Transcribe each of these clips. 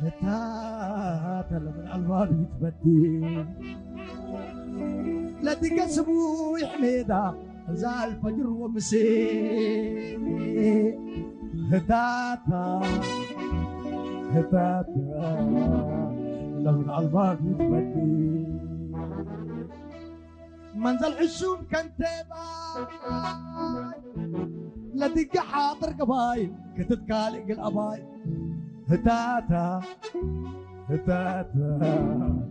هتاتا لمن الباب يتبدي لا تقسموا حميدة زال فجر ومسي هتاتا هتاتا لمن الباب يتبدي منزل عشوم كنتبا لا دق حاضر قبايل كتت كالق الأبايل هتاتا هتاتا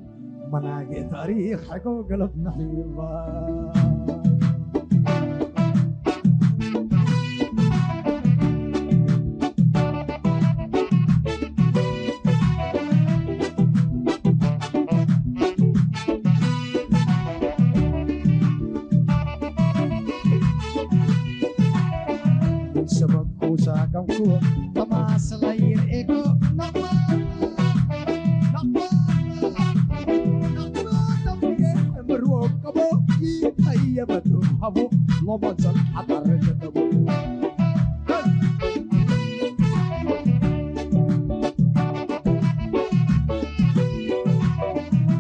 مناقي تاريخ حقو قلب نحيبا سبكو ساكمكو تماسلير إيكو نقبا نقبا نقبا تبقى مروكبو يتهيبتو هبو لبنزل حضر جدبو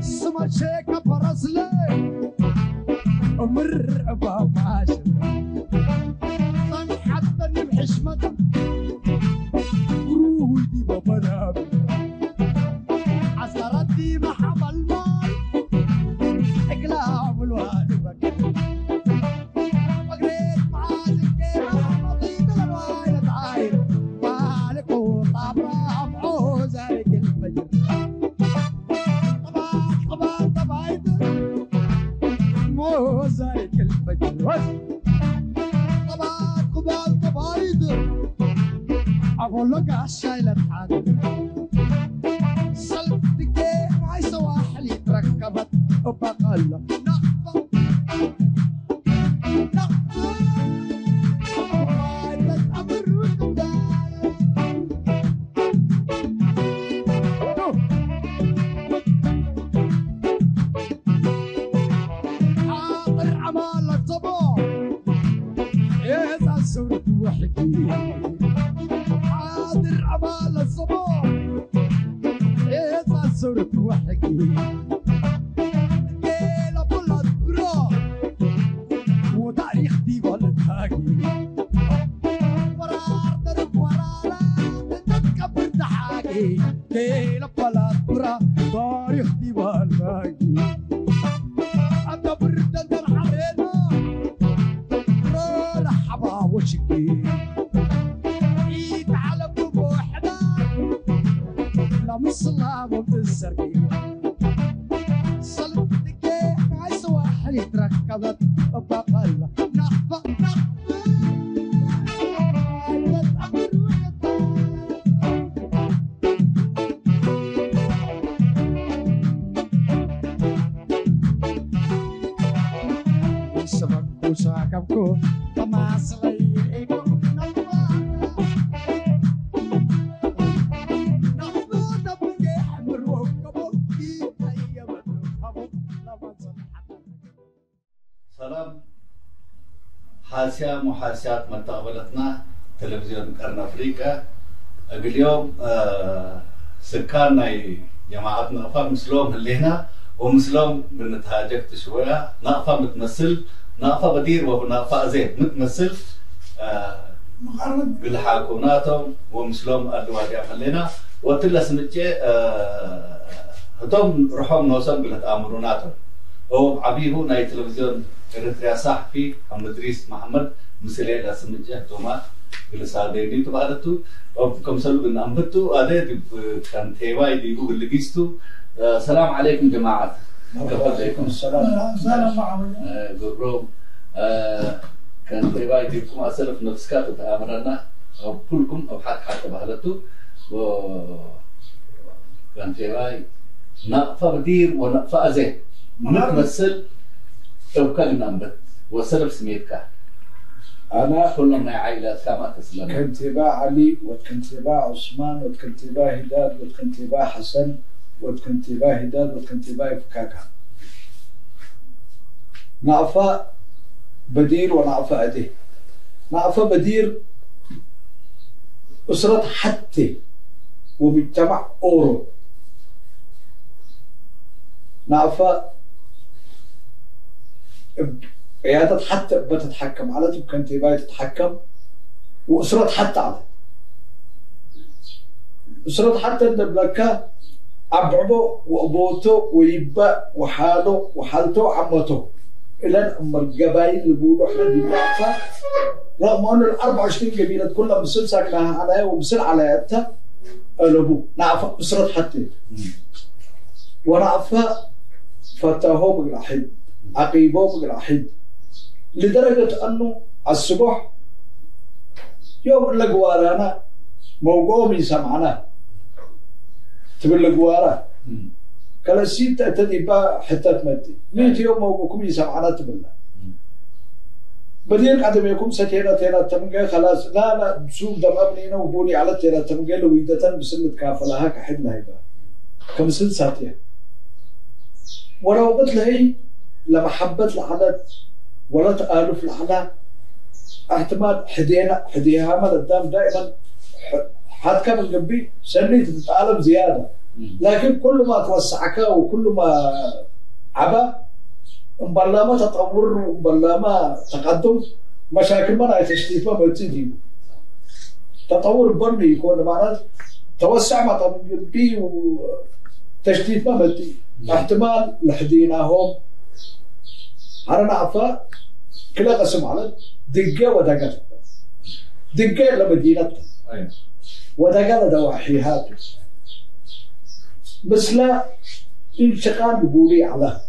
سما شيكا برزلي أمر أبا ماشي حتى بحشمة قرودي بابا عسرتي محمل مال اقلاب الوالد بقريت معازي كيما مضيت الوالد عاير مالك وطابرة بعوزك الفجر طبعا طبعا طبعا موزايك الفجر أقول لك عالشايلة تحاكم سلف دقيق معي سواحلي تركبت وبقل نقفة نقفة أمر حاضر عمالة صبور إذا صرت وحدي حاضر عمال الصبور إذا صرت وحدي كيلا بلد برا وتاريخ دي بلد هاجي ورار درب ورارا تتكبر تحاجي كيلا بلد برا تاريخ دي بلد هاجي أنت برد حرينا رحبا وشكي مصلاب بالزرقي صلت دقيق مع سواحلي تركبت بقل نقفة نقفة سبكو ساكبكو تماسلي إيكو سلام حاسية محاسيات متقبلتنا تلفزيون قرن أفريقيا اليوم سكان جماعة نقفة مسلوم هلينا ومسلوم بنتهاجكت شوية نقفة متمثل نقفة بدير ونقفة زين متمثل بالحاكوناتهم ومسلوم الوادي هلينا وتلا سمتشي هتم رحوم نوصل بالتأمروناتهم وعبيه ناي تلفزيون إريتريا صحفي محمد إدريس محمد مسلي لا سمجه توما بالساديني تبعدتو وكم سلو بن أنبتو هذا كان تيواي ديبو باللقيستو. السلام عليكم جماعة. وعليكم السلام. السلام عليكم. كان تيواي ديبكم أسلف نفسكات وتأمرنا أو كلكم أو حد حتى بهلتو كان تيواي نقفة بدير ونقفة أزين متمثل توكل ننبت وسلف سميتك أنا كلهم عائلات كما تسلم. كنتباع علي وكنتباع عثمان وكنتباع هداد وكنتباع حسن وكنتباع هداد وكنتباع فكاكا. نعفى بدير ونعفى أدي. نعفى بدير أسرة حتى ومجتمع أورو. نعفا قيادة حتى بتتحكم على كنتيباي تتحكم وأسرة حتى على أسرة حتى دبلكا أبعبو وأبوته ويبا وحاله وحالته وعمته إلى أم القبائل اللي بيقولوا إحنا دي نعفا، رغم أن ال 24 قبيلة كلها مثل ساكنها عليها ومثل على قلبو نعفا أسرة حتى ونعفا فتاهو بقلاحد عقيبو بقلاحد، لدرجة أنه على الصبح يوم لقوارانا موقومي سمعنا تقول لقوارا كلا تدي با حتى تمدي ميت يوم موقوكم سمعنا تبلا بديل قدم يكون ستينا تينا تمجا خلاص لا لا سوق دم أبنينا وبوني على تينا تمجا لو يدتن بسلة كافلها كحد لها يبقى كم سن ساتية ولو قلت لهي لمحبة العدد ولا تآلف العدد احتمال حدينا حديها ما قدام دائما حد كان جنبي سني تتعلم زيادة، لكن كل ما توسعك وكل ما عبا مبلا ما تطور ومبلا ما تقدم مشاكل ما تشتيت ما بتزيد تطور بني يكون معناه توسع ما جنبي وتشتيت ما بتزيد احتمال لحدينا هم على نعفا كلا قسم على دقة ودقة دقة لمدينتها ودقة لدواحيها مثل انشقال بولي على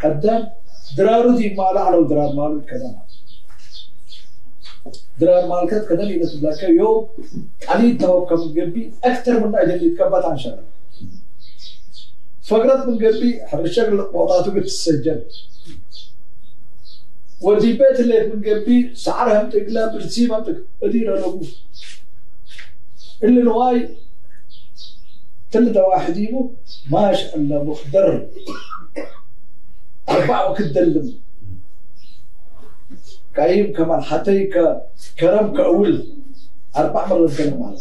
قدام درارو دي مال على ودرار مال كذا درار مال كذا كذا اللي بس يوم علي توكم قبي أكثر من أجل يتكبت عن شغل فقرت من قبي حر الشغل وضعته بتسجل ودي بيت اللي من قبي سعرها متقلا برسيمة أدير أنا اللي نواي تلد واحد يبو ما شاء الله مخدر أربعة وكدلم كايم كمان حتى كرم كأول أربع مرات دلم على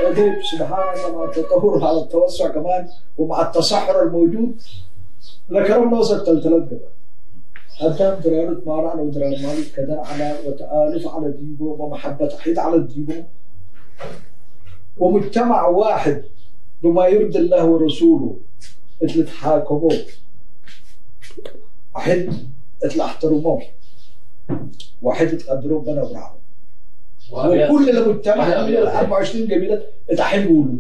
وديب سبحان الله مع التطور على التوسع كمان ومع التصحر الموجود لكرم نوصل تلتلت قبل قدام درارة مارع على ودرار مالك كذا على وتآلف على ديبو ومحبة حيد على الديبو ومجتمع واحد بما يرضي الله ورسوله اتل تحاكموه واحد اتل احترموه واحد تقدروه بنا برعه وكل المجتمع من ال 24 قبيلة اتحلوا له.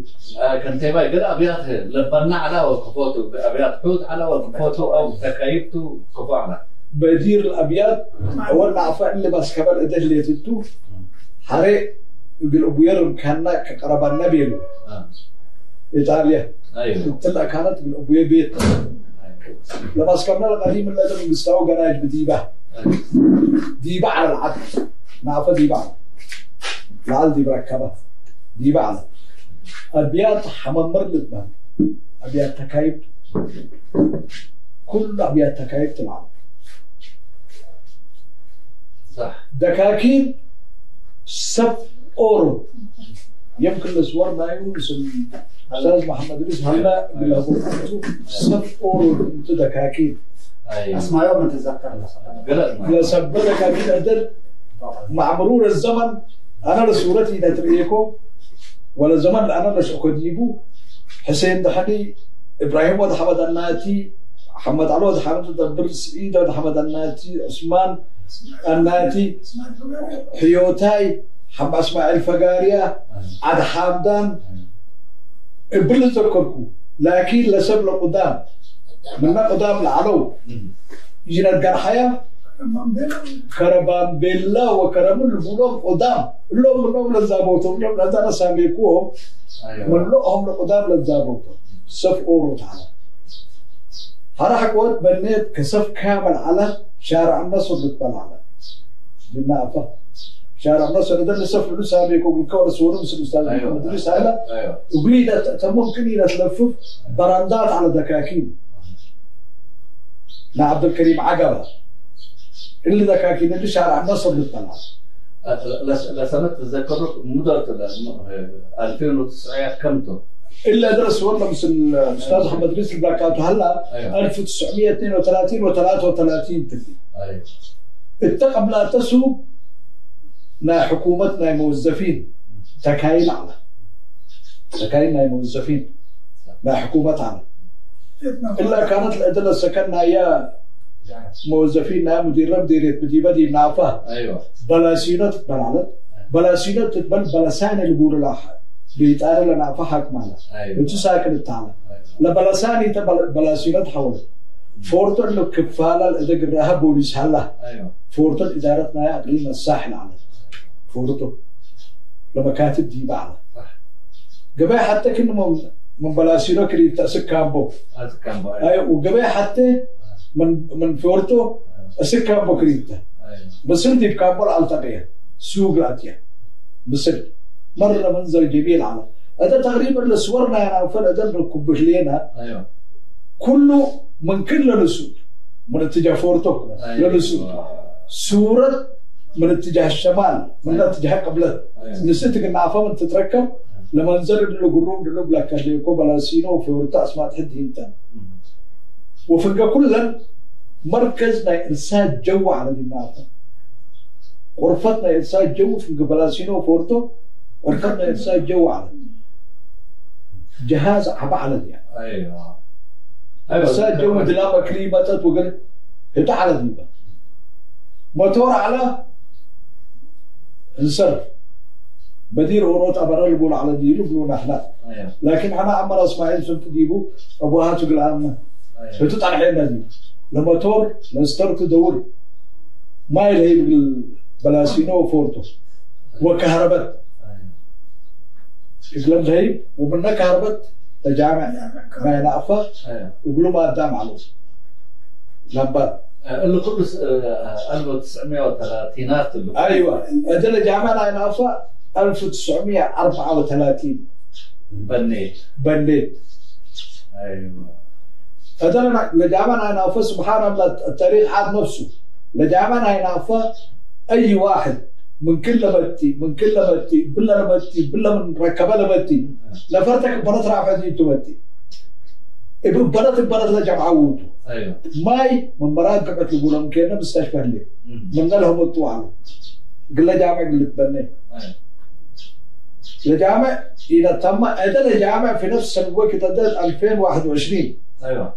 كان تبا كده ابيات لبنا على وكفوته ابيات حوت على وكفوته او تكايبته كفو على بدير الابيات اول ما عفا اللي بس كبر اده اللي تتو حري يقول ابو يرم كان كقرب النبي ايطاليا ايوه طلع كانت من ابويا بيت لما سكرنا القديم اللي لازم مستوى جراج بديبه ديبه على العبد نعرفه ديبه على العل دي بركبه ديبه على ابيات حممر للبان ابيات تكايب كل ابيات تكايب تلعب صح دكاكين سب اورو يمكن الصور ما يونس الاستاذ محمد ريس هلا بالهبوط سب اورو انت دكاكين ايوه اسمع يوم نتذكر لا سب دكاكين قدر مع مرور الزمن انا لصورتي نتريكو ولا زمن انا لشكوديبو حسين دحني ابراهيم ود حمد الناتي محمد علي ود حمد دبر سعيد ود حمد الناتي عثمان الناتي حيوتاي حم اسماعيل فقاريا عاد حمدان البل تذكركو لكن لسب لقدام من قدام العلو يجينا القرحية كربان بيلا وكرم البلوم قدام لهم منهم للزابوتو منهم لزانا ساميكوهم من لهم لقدام للزابوتو صف أورو تعالى هراح قوت بنيت كصف كامل على شارع النصر للطلع على جبنا أفا شارع النصر ده اللي صف له ساميكو بالكور صورة مثل الأستاذ محمد إدريس هذا وقليل ممكن إلى تلفف براندات على دكاكين مع عبد الكريم عقبة اللي دكاكين اللي شارع النصر للطلع لسنة تذكر مدة 2009 كمتو الا درس والله مثل الاستاذ محمد ادريس البلاكاتو هلا. ايوه. 1932 و33 تلي. ايوه. اتقب لا تسوق نا حكومتنا موظفين تكاين على تكاين موظفين نا حكومة على إلا كانت الأدلة سكننا يا موظفين نا مدير مديرية بدي بدي نافه. ايوه. بلاسينة تتبل على بلاسينة تتبل بلسان اللي بيقولوا لها بيتقال لنا نافه حق مالا. ايوه. انتو ساكن التعالى. ايوه. لبلساني تبل بلاسينة تحول فورتو انه كفالة الادق راها بوليس هلا. ايوه. فورتو ادارتنا يا اقليم الساحل على فورتو لما كاتب دي بعد صح. قبل حتى كنا من بلاسينو كري تأسك كامبو. هذا كان بقى. ايوه. وقبل حتى من فورتو أسك كامبو كريتا. ايوه. بس دي بكامبو الالتقية سوق الاتيا بس مرة منظر جميل على هذا تقريبا لصورنا يعني فلا ركب لنا. ايوه. كله من كل السوق من اتجاه فورتو أيوة. للسوق صورة من اتجاه الشمال من اتجاه قبلت. أيوة. نسيتك النعفة من تتركب لما نزل اللي قرون اللي بلاك اللي بلاسينو وفورتا اسماء تحد انت وفنقا كلا مركزنا إرسال جو على النعفة غرفتنا إرسال جو في بلاسينو وفورتو غرفتنا إرسال جو على جهاز عبا على دي. ايوه. إرسال جو دلاما كليمة وقال هتا على دي موتور على انصرف بدير اوروت ابرا اللي بقول على ديلو بلو نحن. ايوه. لكن انا عمر اسماعيل سنت ديبو ابوها تقول عنا. ايوه. بتطلع حين دي لموتور لسترت دور ما يلهي بالبلاسينو وفورتو وكهربت. ايوه. يقلم هي ومن كهربت تجامع ما ينعفه. ايوه. وقلوا ما قدام على لمبات. اللي كله 1930 اللي ايوه هذا جامعنا ينعفه 1934 بنيت. بنيت. ايوه. هذا لجامعنا ينعفه سبحان الله التاريخ عاد نفسه. لجامعنا ينعفه اي واحد من كل بتي من كل بتي بلا بتي بلا من ركبه لبتي لفرتك بنت رافع دي تبتي بنت بنت لجمعوته. ايوه. ماي من مرات قبل يقولون كنا مستشفى لي من لهم الطوال قل جامع قل تبني. ايوه. لجامع إذا تم هذا الجامع في نفس الوقت هذا 2021. ايوه.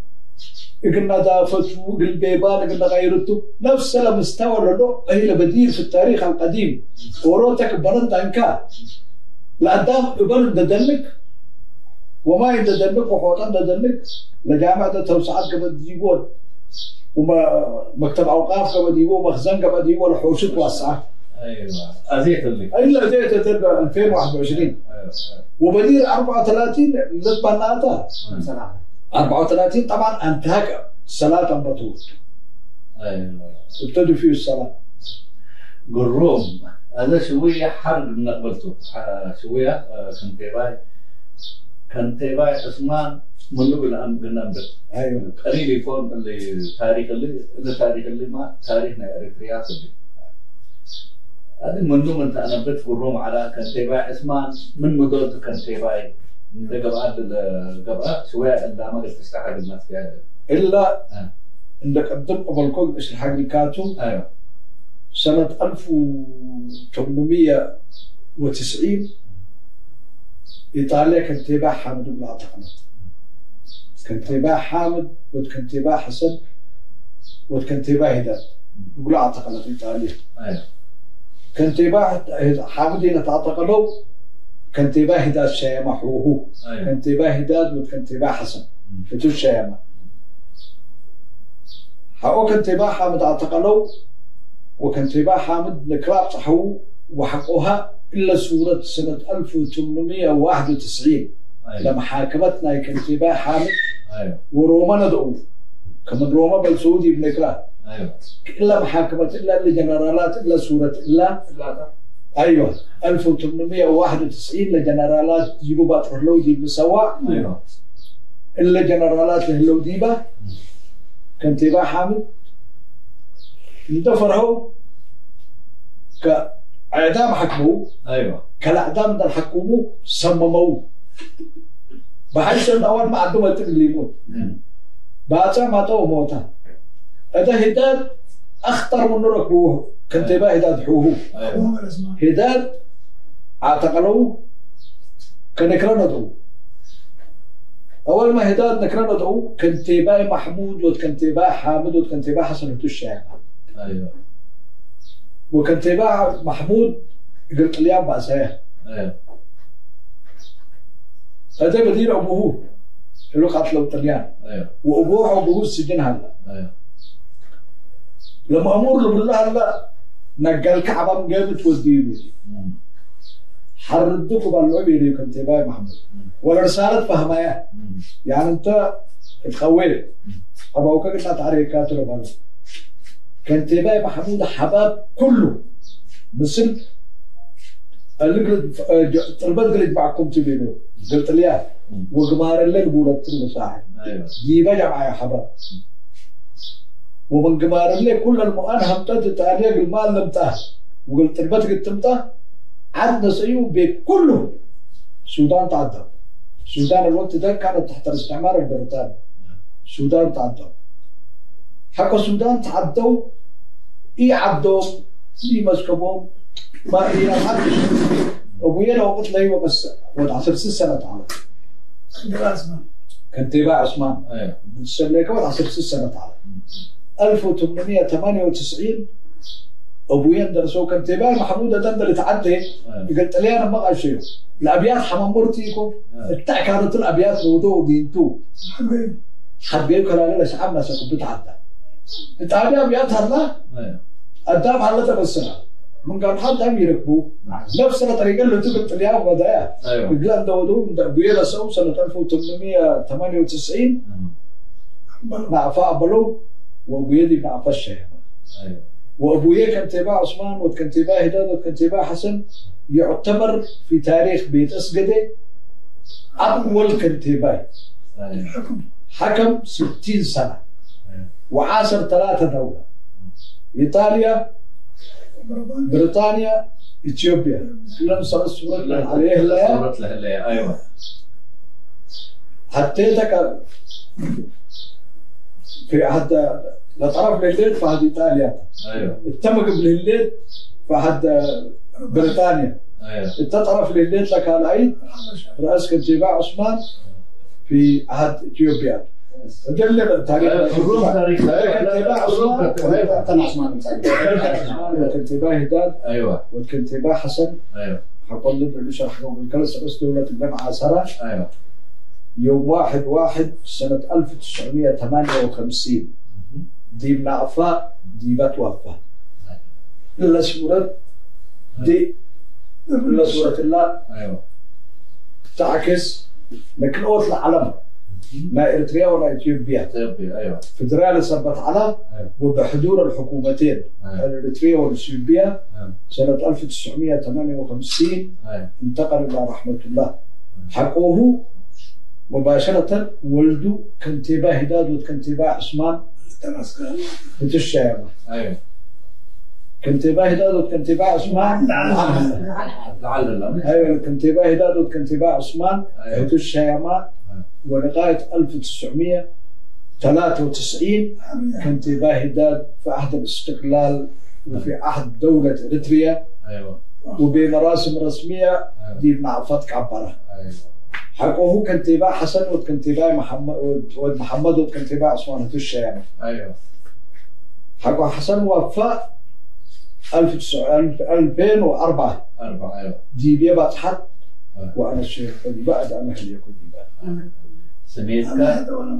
قلنا دافت وقل بيبان قلنا غيرته نفس المستوى له هي بديل في التاريخ القديم وروتك برد عنك لأدام برد دلك وما يدلك وحوطان دلك لجامعة توسعات قبل ديبون وما مكتب أوقاف قبل ديبون ومخزن قبل ديبون الحوشت واسعة. ايوه. أزيت اللي. إلا أزيت 2021. ايوه. وبدير 34 للبناتا 34 طبعا انتهك صلاة بطول. ايوه. ابتدوا فيه الصلاة. قروم هذا شوية حرب من قبلته شوية كنتيباي كنتيباي عثمان منو قلنا قلنا. ايوه. قليل يكون اللي تاريخ اللي تاريخ اللي ما تاريخنا اريتريا اللي هذا منو من تأنبت قروم على كنتيباي عثمان من مدود كنتيباي قبل قبل شوية عندما قلت تستحق الناس في هذا. إلا عندك قدم قبل كل إيش الحاجة كاتو. ايوه. سنة 1890 إيطاليا كانت تباع حامد بن عطاء. كانت تباع حامد وكانت تباع حسن وكانت تباع هداد. يقولوا اعتقلت إيطاليا. ايوه. كانت تباع حامد هنا تعتقلوا كان تباع هداد شيمة حوهو. ايوه. كان تباع هداد وكان تباع حسن. فتو الشيمة. حقو كان تباع حامد اعتقلوا وكان تباع حامد نكراب صحو وحقوها إلا سورة سنة 1891. أيوة. لما حاكمتنا كان تباع حامد. ايوه. وروما ندعو كمان روما بالسعودي بنكراه. ايوه. إلا محاكمة إلا لجنرالات إلا سورة إلا. ايوه 1891 لجنرالات جيبوا باترلو دي بسوا. ايوه. إلا جنرالات لهلو ديبا كان تباع حامد اندفرهو ك اعدام حكموه. ايوه. كالاعدام ده حكموه سمموه بحيث ان اول ما عندهم اللي يموت. بعد ما تو موتا هذا هداد اخطر من ركبوه كنتباه هداد حوه. ايوه. هداد اعتقلوه كنكرندو. اول ما هداد نكرندو كنتباه محمود وكنتباه حامد وكنتباه حسن الشاعر. ايوه. وكنتباه محمود قلت اليوم بأساه. ايوه. هذا بديل ابوه اللي قتلوا الطليان. ايوه. وابوه ابوه السجن هلا. ايوه. لما امور بالله هلا نقل كعبه من جابت وديه حردكم بالعبيري كنتباه محمود ولا رسالة فهمها. يعني انت اتخويت ابوك قلت تعريكات ولا كنتباه محمود حباب كله مثل طلبت قلت معكم تبينو قلت لي وقمار الليل بولت صاحب. ايوه. جيبه جمع يا حباب ومن قمار الليل كل المؤن همتت تعليق المال لمته وقلت طلبت قلت تمته عدنا سيوم بيت كله السودان تعدى. السودان الوقت ده كانت تحت الاستعمار البريطاني. السودان تعدوا حقوا السودان تعدوا اي عدوا لي مسكبهم ما إيه حدش. ابويا لو قلت له بس ود 10 سنة تعالى كنت باع عثمان. ايوه. السنة ود 10 سنة تعالى 1898 ابويا درسوا كنت باع محمود ده اللي تعدي. قلت لي انا ما غشيو الابيات حممرتيكم التاع كانت الابيات موضوع دينتو حبيب كلا لا شعبنا سكبت بتعدى انت ابيات هلا. ايوه. قدام هلا تبسنا من قال حد هم يركبوا نفس الطريقة اللي تقول اليوم بدايا. ايوه. بقلان دودو ابويا سو سنة 1898 نعفا بلو وابويا دي نعفا الشيخ. ايوه. وابويا كان تبع عثمان وكان تبع هداد وكان تبع حسن يعتبر في تاريخ بيت اسقدي اطول كنتباي. ايوه. حكم 60 سنة وعاصر 3 دولة ايطاليا بريطانيا اثيوبيا. لم صورت عليه لا صورت له لا. ايوه. حطيتك في حتى لا طرف لليل فهد ايطاليا. ايوه. التم قبل الليل فهد بريطانيا. ايوه. انت طرف لليل لك العيد رئيس كنتباه عثمان في عهد اثيوبيا. دل تاريخ تاريخ كنتباه عثمان وكنتباه هداد. ايوه. وكنتباه حسن. ايوه. حقول اللي شرحوا بالكلس رئيس دولة الجامعة سرى. ايوه. يوم 1/1 سنة 1958 دي بنعفا دي بتوفى إلا سورة دي إلا سورة الله. ايوه. تعكس لكن أوت العلم ما إريتريا ولا إثيوبيا. اثيوبيا. ايوه. فدرال ثبت على. أيوة. وبحضور الحكومتين. أيوة. الإريتريا والإثيوبيا. أيوة. سنة 1958 أيوة. انتقل إلى رحمة الله. حقوه مباشرة ولده كنتباه هداد وكنتباه عثمان بتشايمة. ايوه. كنتباه هداد وكنتباه عثمان لعل الله. ايوه كنتباه هداد وكنتباه عثمان أيوة. بتشايمة. ولغاية 1993 كنتباه هداد في عهد الاستقلال وفي عهد دولة اريتريا. ايوه. وبمراسم رسمية أيوة. دي بنعفت كعبرة. ايوه. حقه كنتباه حسن وكنتباه محمد محمد وكنتباه عثمان الشيامة. ايوه. حقه حسن وفاء 2004 أربعة. ايوه. دي بيبقى حد. أيوة. وانا الشيخ بعد انا اللي يكون سميتك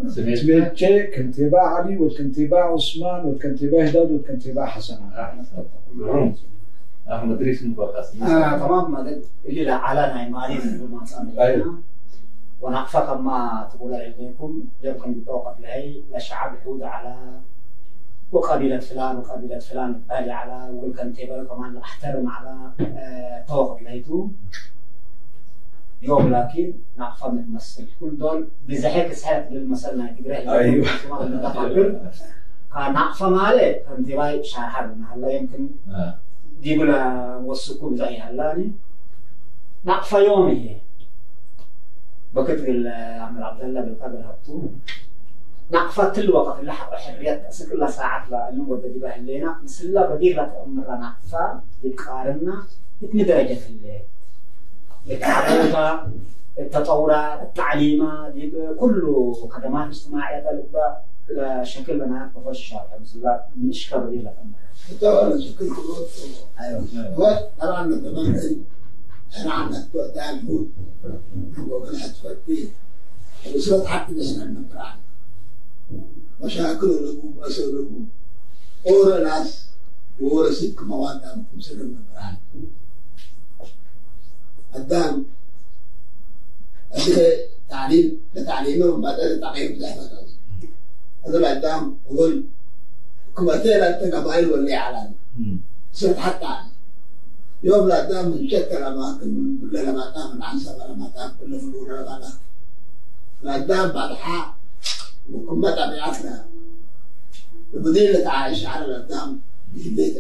سميتك سميتك كنتباه علي وكنتباه عثمان وكنتباه هداد وكنتباه حسن. احمد ادريس مبقى تمام. ما اللي لا على نايماني أيوة. ونعفق ما تقول عليكم يمكن بطاقة لهي لشعب الحود على وقبيلة فلان وقبيلة فلان بالي على والكنتيبا كمان احترم على طاقة لهيتو يوم لكن نعفى متمثل كل دول بزحك سحت للمثل نايتجري. أيوة. كان نعفى ماله كنتيبا شاحر هلا يمكن دي بلا وصكو زي هلاني نقفة يومي بكت عم عبد الله بالقبل هبطو نقفة كل وقت اللي حق حرية أسك الله ساعات لا اللي ودي بها اللينا مسلا بدير لا تأمر نقفة يتقارنا اثني درجة في الليل التعبوطة التطورة التعليمة دي كله خدمات اجتماعية تلبى شكل لنا ما فيش الشارع بس لا مش كبير لا طبعا شكل كله. ايوه هو طبعا زمان احنا عندنا بتاع الحوت وكان حتفتيه وصلت حتى احنا نبرع مشاكل له أسر له أورا ناس وأورا سك مواد أمكم سر نبرع قدام عندك تعليم ده تعليم وما ده تعليم ده هذا القدام يقول كما ترى أنت قبائل ولا على صرت حتى يوم لا دام من شتى الأماكن من كل لما من عنصر لما دام كل فلور لما دام لا دام بعد حق وكما طبيعتنا البديل اللي تعايش على الأقدام في البيت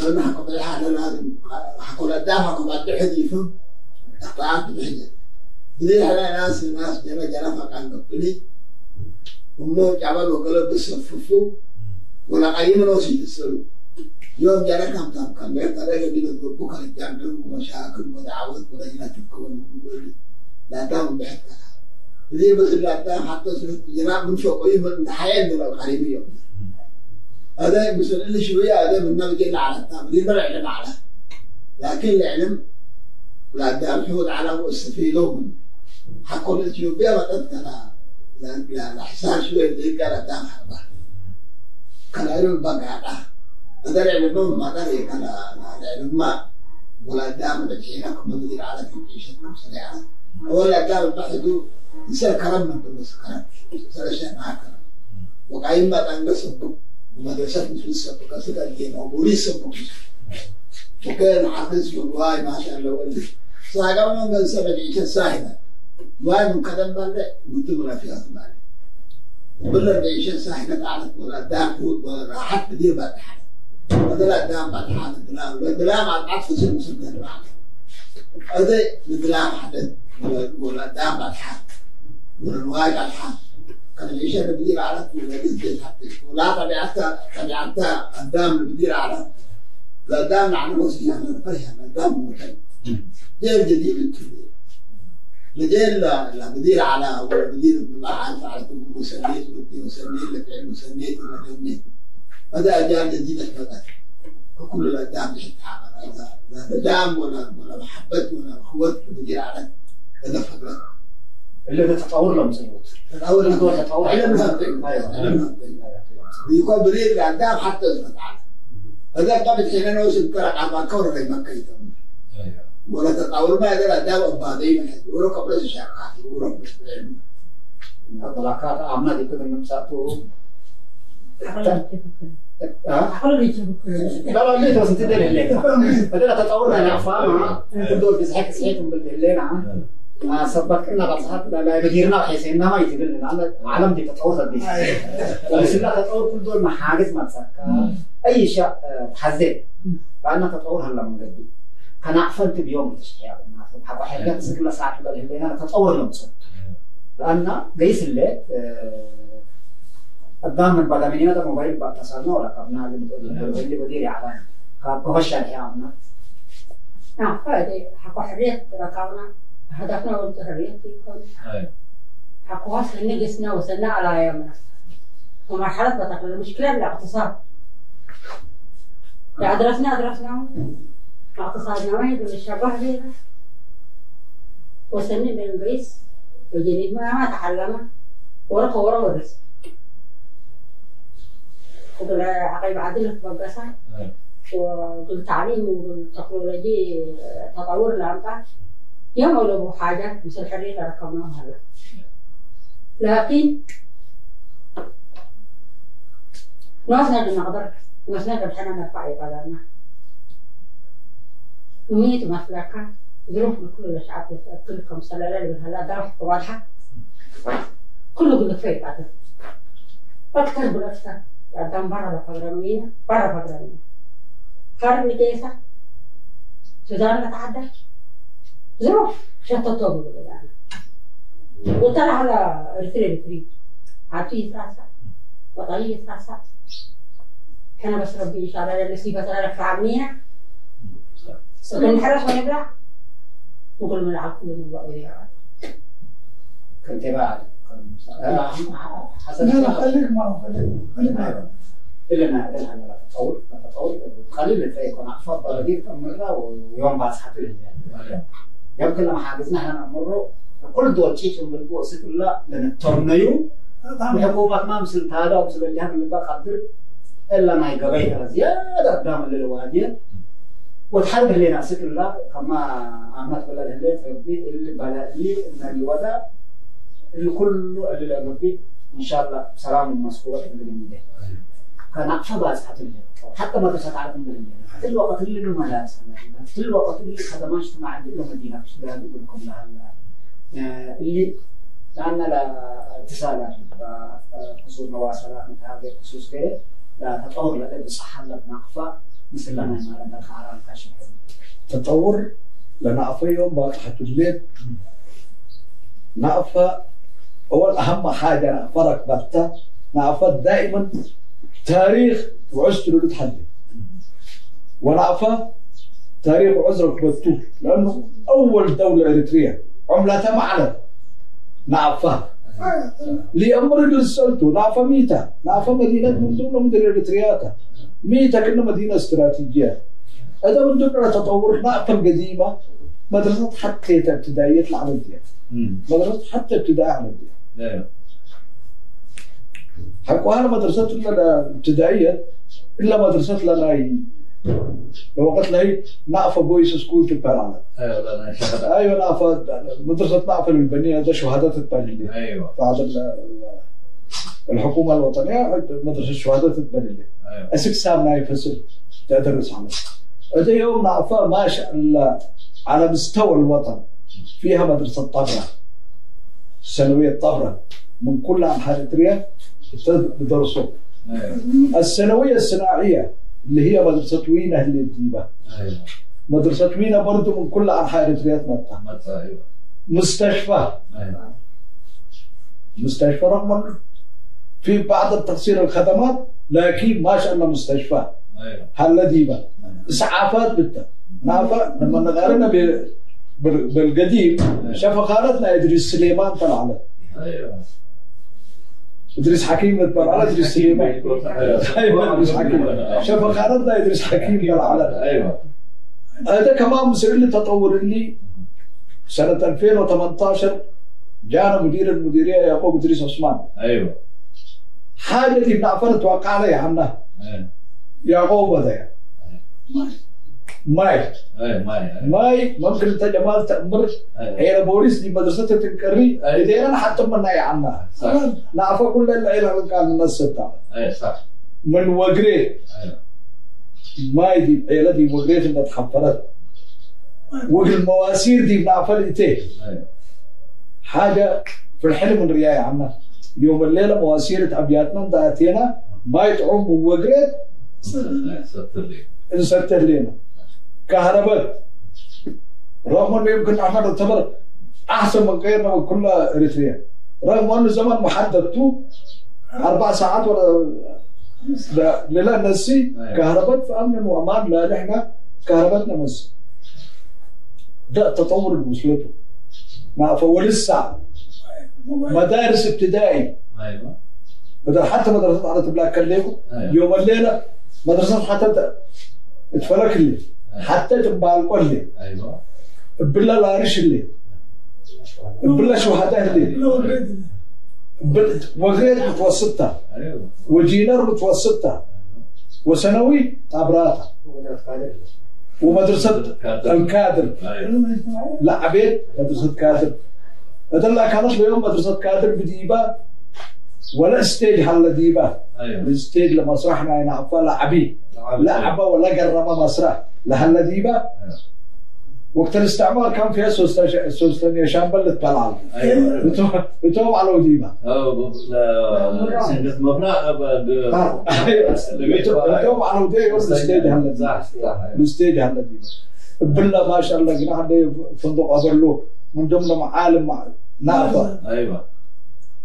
لأن حكوا بالحالة لازم حكوا الأقدام حكوا بعد حديثهم اقطعت بحجة بديل على ناس ناس جنا جنا فكان قبلي ومو جبل وقلب بسففو ولا قيم نوسي تسلو يوم جنا كم تام كم غير طريقة بيلو بكرة الجامعة ومشاكل ودعوات ولجنة تكون لا دام بحث بديل بس لا دام حتى سنة جنا من فوق من الحياة من القريبية هذا مثل اللي شوية هذا من نبي على التام بديل ما العلم على لكن العلم لا دام حول على واستفيدوا منه حكوا الإثيوبيا بدأت كلا لا لا حساب شوية دي كلا دام حربة كلا علم بقى هذا العلم ما دري كلا العلم ما ولا دام الحين كم بدير على كم عيشتكم سريعة ولا دام البحث دو يصير كرم من بس كرم صار شيء مع كرم وقايم ما تنقص ومدرسة مثل السبق سكان جينا وبوليس سبق وكان حافظ والله ما شاء الله ولي ساقا من قال سبع عيشة ساهلة واي من قدم بالله قلت له في أثمان وبلا العيشة ساهلة تعرف ولا دام حوت ولا راحت بدير بعد حالة هذا لا دام بعد حالة دلام دلام على عطف سن مسلم بعد هذا دلام حدث ولا دام بعد حالة ولا الواي بعد حالة كان العيشة اللي بدير على ولا بدير حتى ولا طبيعتها طبيعتها الدام اللي بدير على لا دام على وصفها فرحة دام مكان جيل جديد الكبير لجيل لا بدير على ولا بدير ما عارف على مسنيت ودي مسنيت لفعل مسنيت ولا يومين هذا أجيال جديدة بدأت وكل الأدام بحتها لا دام ولا محبة ولا أخوة بدير على هذا فقرة اللي ده تطور لهم زيوت تطور لهم تطور علمها علمها بيكون بدير الأدام حتى على هذا قبل حين نوصل كرك على كور اللي مكة ولا تطور ما هذا الأدام أبادي من حد ورا قبل الشقة ورا قبل الطلاقات عمنا دي كده نمساتو لا لا ليه بس انت ده اللي بدل تطورنا نعفا كل بزحك صحيتهم بالليل ما سبق لنا بصحت لا بديرنا حسيننا ما يتقل لنا عالم دي تطور دي بس لا تطور كل دول ما حاجز ما تسكر اي شيء تحزين لأن تطور هلا من قبل كان عفنت بيوم تشحيع حق حاجات سكلا ساعة اللي أنا تطور لهم صوت لأن قيس اللي قدام من بعد مني هذا موبايل بقى اتصلنا ولا قبلنا اللي بديري على كوش يعني نعم فادي حق حرية ركعنا هدفنا ولد حرية يكون حق وصل نجسنا وصلنا على أيامنا ومرحلة بتقل المشكلة الاقتصاد لا درسنا اقتصادنا واحد والشبه بينا وصلنا للإنجليز وجنيد ما تعلمنا ورقة ورا ورث وقل عقيب عدل بقصة وقل تعليم وقل تكنولوجي تطور لامطة يوم ولو حاجة مثل الحرية اللي ركبناها هلا لكن نوصل لنقدر نوصل لحنا نرفع عبادنا وميت مثلك ظروف كل الشعب كلكم سلالة هلا ده واضحة كله يقول لك في بعد أكثر بالأكثر قدام برا فقرمينا برا فقرمينا قرن كيسة السودان نتعدى ظروف شتتوا بقول أنا وطلع على ارتري ارتري عطيه يتراسى وطنية يتراسى احنا بس ربي ان شاء الله نسيبها ترى عمينا نحرس ونبلع وكل من العقل كل كنت بعد لا لا خليك معه خليك معه إلا لا تطور لا تطور قليل اللي يكون أفضل بلدي تأمرنا ويوم بعد حتى يمكن لما حاجزنا احنا نأمره كل دول شيء من البوس كلها لأن الترنيو الحكومة ما مثل هذا ومثل اللي هم اللي بقدر إلا ما يقبيها زيادة قدام اللي الوادية وتحرب اللي ناس كلها كما عملت بلد اللي تربي اللي بلا اللي إن الوضع اللي كله اللي ربي إن شاء الله سلام ومسكوة اللي بنيده كان أقفى باز حتى حتى ما تسعة من الليل الوقت اللي المدارس الوقت اللي خدمات اجتماعية المدينة مش ده أقول لكم لها اللي لأن لا اتصالات خصوص مواصلات هذا خصوص كده لا تطور لا بصحة لا نقفة مثل لنا ما لنا الخعران كاشف تطور لنقفة يوم بقى الليل نقفة أول أهم حاجة نقفة ركبتها نقفة دائما تاريخ وعزت له تحدي ونقفة تاريخ وعز ركبته لأنه أول دولة إريترية عملتها معلن نقفة لأمر اللي سألته نقفة ميتة نقفة مدينة من ضمن مدن إريترياتا ميتة كنا مدينة استراتيجية هذا من ضمن تطور نقفة القديمة مدرسة حتى ابتدائية العربية مدرسة حتى ابتدائية عربية حقوها مدرسة الابتدائية إلا مدرسة لنا لو قلت لي نقفة boys school تبع. ايوه ايوه نقفة مدرسة نقفة للبنين هذا شهادات تبع. ايوه بعد الحكومة الوطنية مدرسة شهادات تبع. ايوه أسك سام ناي فصل تدرس على هذا يوم نقفة ما شاء الله على مستوى الوطن فيها مدرسة طبرة الثانوية طبرة من كل أنحاء إريتريا بدرسوا. ايوه الثانوية الصناعية اللي هي مدرسة وينة اللي تجيبها. ايوه مدرسة وينة برضو من كل أنحاء إريتريا تمتع. ايوه مستشفى ايوه مستشفى رغم في بعض التقصير الخدمات لكن ما شاء الله مستشفى. ايوه هلا ديبا اسعافات بدها نافع لما نقارنها بالقديم شاف خالتنا ادريس سليمان طلع له. ايوه ادريس حكيم طلع له ادريس سليمان. ايوه ادريس حكيم شاف خالتنا ادريس حكيم طلع له. ايوه هذا كمان مسؤول التطور اللي سنة 2018 جانا مدير المديرية يعقوب ادريس عثمان. ايوه حاجة اللي بنعرفها نتوقع عليها عنها يعقوب هذا يعني. ماي ايوه ماي ماي ممكن انت جمال تأمر عيلة بوليس دي مدرسة تنكري ايدينا حتى منا عنا صح نعرف كل العيلة كان الناس ستة. ايوه صح من وقري ايوه ماي دي عيلة دي وقريت انها تحفرت والمواسير دي بنعرفها ايتيه. ايوه حاجة في الحلم من رياي عنا يوم الليلة مواسير أبياتنا داتينا ما يتعوم وقريت ستر لي انستر لنا كهرباء رغم انه يمكن احنا نعتبر احسن من غيرنا من كل اريتريا رغم انه زمن محدد تو 4 ساعات ولا لا لا نسي كهرباء في امن وامان. لا نحن كهربتنا مس ده التطور اللي وصلته مع ولسه مدارس ابتدائي. ايوه بدل حتى مدرسات على تبلاك كلموا أيوة. يوم الليلة مدرسات حتى اتفلك لي حتى تبالقوا لي ايوه بالله لارش اللي بالله شهداء اللي وغير متوسطة. ايوه وجينر متوسطة وثانوي طابراتا ومدرسة الكادر. ايوه لا عبيد مدرسة كادر هذا لا كانت اليوم مدرسة كادر بديبة ولا stage هلا ديبة. ايوه ال stage لمسرحنا هنا لا عبيد لعبة ولا قربة مسرح لهلا ديبة. وقت الاستعمار كان فيها سوستانيا شامبل تبلعل. ايوه. بتوم على وديمه. لا سنجت مبرا بتوم على وديمه الاستيج هلا. صح صح. الاستيج هلا ديما. بالله ما شاء الله قلنا عندي فندق ابرلو من ضمن معالم نعفه. ايوه.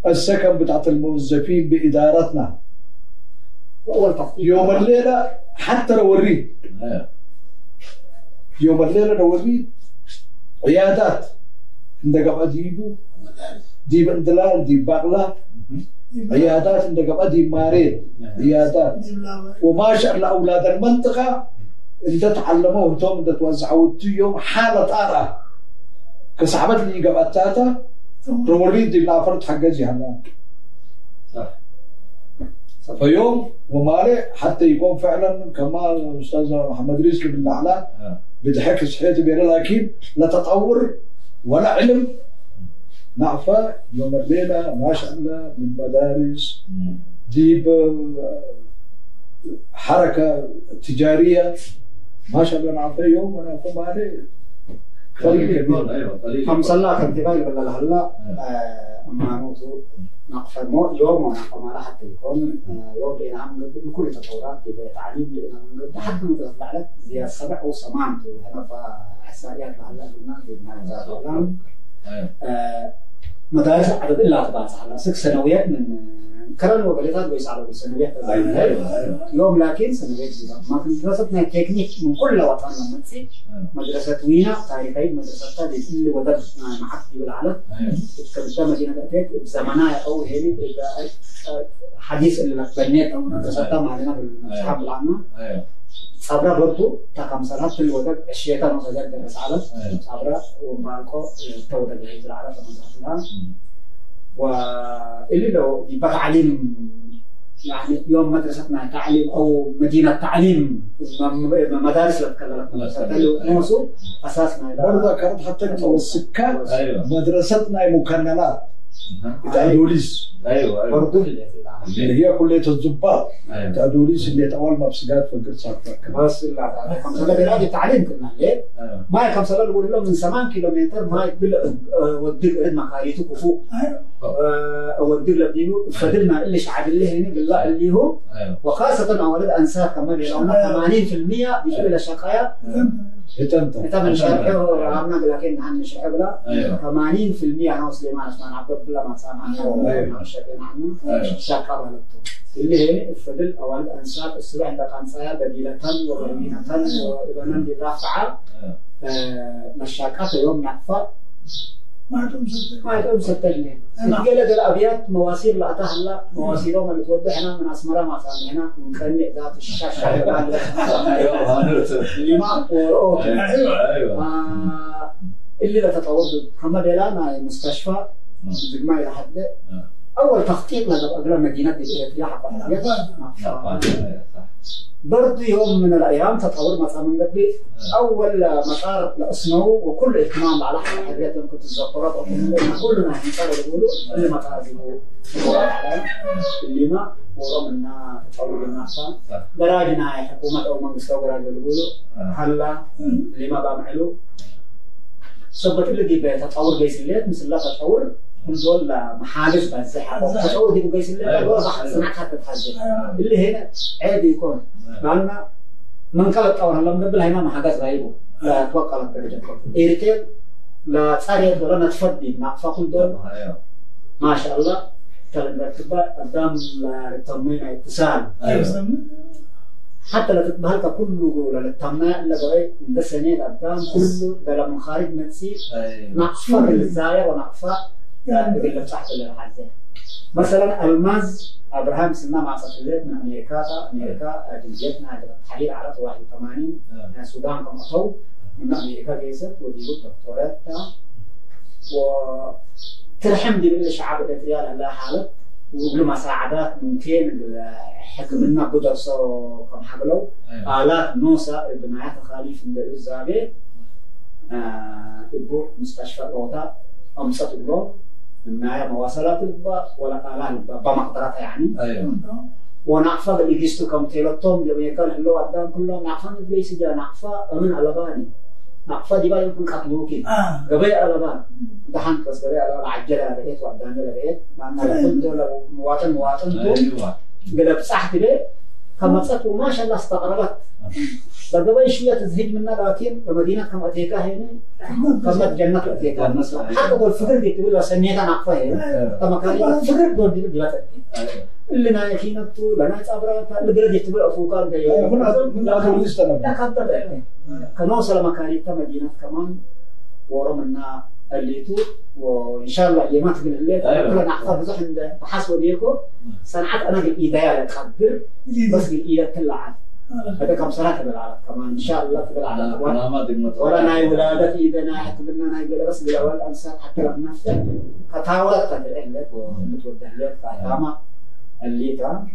السكن بتاعت الموظفين بادارتنا. واول تخطيط يوم الليلة حتى لو وريت. ايوه. يوم الليلة لو وريت عيادات عندك ابقى ديبو ديب اندلال ديب باغلا عيادات عندك ابقى ديب ماريت عيادات. وما شاء الله اولاد المنطقة انت تعلموه توم انت توزعوا يوم حاله ارى كصعبت لي قبل تاتا روريد دي بنافرت حق جهنم. صح. فيوم ومالي حتى يكون فعلا كما الاستاذ محمد ريس بالنعلة بضحك صحيت بينا، لكن لا تطور ولا علم. نعفى يوم الليلة ما شاء الله من مدارس ديب حركة تجارية ما شاء الله. نعفى يوم ونعفى مالي فرق كبير. ايوه قليل. خمسة كنتباي ولا هلا ما نوتو نقف مو يوم ونقف ما راح حتى يكون يوم لنا عم نقول كل التطورات بتعليم لنا نقول حتى نطلع لك زي 7 و8 هنا فحساريات هلا قلنا مدارس عدد إلا 4 هلا 6 سنويات من كرن وبليتات ويسعلوا بالسنويات. أيوة. يوم لكن سنويات جديدة ما في مدرستنا تكنيك من كل وطن لما تصير مدرسة وينا تاريخية مدرسة اللي ودر محطي بالعالم. كبتا مدينة أتيت بزمناء أو هني حديث اللي بنيت مدرستها معلنا بالشعب العامة. صبرا برضو تقام سنة في الودر الشيطان وزاد درس عالم. صبرا ومباركو تودر الهجرة العالم مدرستها. واللي لو يبقى تعليم يعني يوم مدرستنا تعليم او مدينة تعليم مدارس لا تكلمت مدرسه نوصل اساسنا برضه كانت حتى والسكه. مدرستنا مكننات بتاع دوليس. ايوه ايوه برضه اللي هي كليه الضباط. بتاع دوليس اللي اول ما بسجات فجر صار بس لا خمسة بلاد التعليم كنا ليه؟ ما 5 نقول لهم من 8 كيلومتر ما يقبل وديك رد مكاريته كفو. وديك لبدينو فدلنا اللي شعب اللي هنا بالله اللي هو. وخاصة أولاد أنصار كمان لأن 80% بيجوا إلى شقايا. انت من شرحه عمنا لكن نحن نشرحه لا 80% انا وسليمان عثمان عبد الله ما سامعنا ما شكينا عنه شقا بهلتو اللي هي الفضل أولاد أنصار السبع عندك أنصار بديلة وغرمينة وإبنا رافعة مشاكات يوم نعفى ما يتم 6 جنيه. قال الأبيات مواسير لا تهلا مواسيرهم اللي توضحنا من أسمرة ما سامعنا من خنق ذات الشاشة اللي ما ايوه اللي لا تطور محمد لا مستشفى ما إلى حد أول تخطيط لقبل مدينة الإريتريا حق برضه يوم من الأيام تطور مثلا من قبل أول مطار لأسنو وكل اهتمام على حرية كنت تتذكرات كلنا نصار يقولوا اللي مطار بيقولوا اللي ما ورا منا تطور الناس براجنا حكومة أو منجلس أو براج يقولوا هلا اللي ما بعملوا سبت اللي دي بتطور جيس الليل مثل لا تطور كل دول محاجز بس تطور دي بجيس الليل وضح صنعتها تتحجج اللي هنا عيب يكون لأن من قال الطور لما قبل هنا محاجز غايبة لا توقع لك إيرتيل لا تصاريت ولا نتفدي نعفا كل دول ما شاء الله ترتبة قدام التموين اتصال حتى لا تتبهلك كله للتمناء اللي بغي ده سنة قدام كله ده لما خارج متسي نعفر الزاير ونعفر اللي تحت اللي حزين مثلا الماز ابراهام سنة مع سفلات من امريكا امريكا جنسيتنا التحرير على 81 السودان كم أطو من امريكا جيست وديو دكتورات وترحم دي بالشعب الاريتريال على حالة وقبل مساعدات ممكن حكمنا قدر سو كم حقلو آلات نوسا بنايات خاليف الزابي ابو مستشفى روتا أمسات بلو ما مواصلات البا ولا آلات البا بمقدراتها يعني. أيوة. ونعفى اللي جيستو كم تيلتهم لما يكون هلو قدام كلهم نعفى متبيس جا نعفى من على باني. نقفة دي بقى يمكن قتلوكي قبي على بقى دحنت بس قبي على عجلها بقيت وقدامي بقيت مع انها كنت لو مواطن مواطن ايوه قلب صحت بيه كما وما شاء الله استغربت بقبي شوية تزهج منها لكن بمدينة كم أتيكا هنا كم جنة أتيكا مثلا حتى دول فكر دي تقول سنيتها نقفة هنا كما كان فكر دول دي بلا اللي نايخينتو لنا صبرات اللي قرد يتبع فوقال ايوه من من لا كان كنوصل مكانيتا مدينة كمان ورمنا الليتو وإن شاء الله يما تقول الليت كلنا نحفظ عند بحسب بيكو صنعت أنا بالإيديا تقدر بس بالإيديا تلعب هذا كم سنة تبع كمان إن شاء الله تبع ولا ناي ولادة إذا ناي حتى ناي بس بالأول أنسان حتى لو نفسه كتاورت تدعي ومتوده لك كتاما الليتا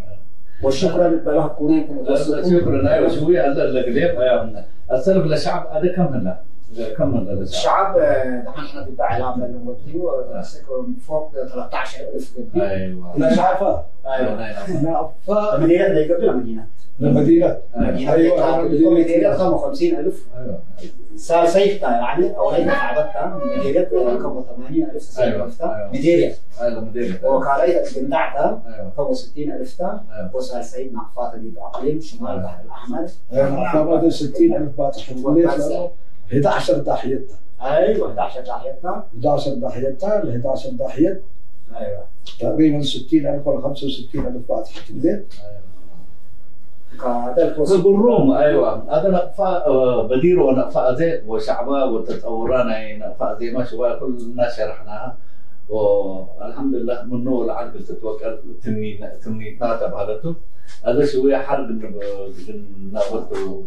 وشكرا بلاه كونين شكرا ايوه شويه هلا القليب السلف للشعب هذا كم هلا؟ كم هلا الشعب نحن احنا بالإعلام اللي فوق 13000 ايوه لا شعفة ايوه نعفة المدينة اللي قبل المدينة المدينة ايوه المدينة 55000 ايوه سيفتا يعني او هي عبدتها مديرية كم 80000 ايوه مديرية ايوه مديرية وكالية بندعتها ايوه كم 60000 وصل سيد نعفات دي باقليم شمال البحر الاحمر نعفات 60000 باطح 11 ضاحيتها ايوه 11 ضاحيتها 11 ضاحيتها ال 11 ضاحية ايوه تقريبا 60000 ولا 65000 باطح الليل بالروم ايوه هذا نقفة بدير ونقفة زي وشعبها وتطورانا نقفة زي ما شوية كلنا شرحناها والحمد لله منه العقل تتوكل تمنيتنا تبعته هذا شوية حرب ناولته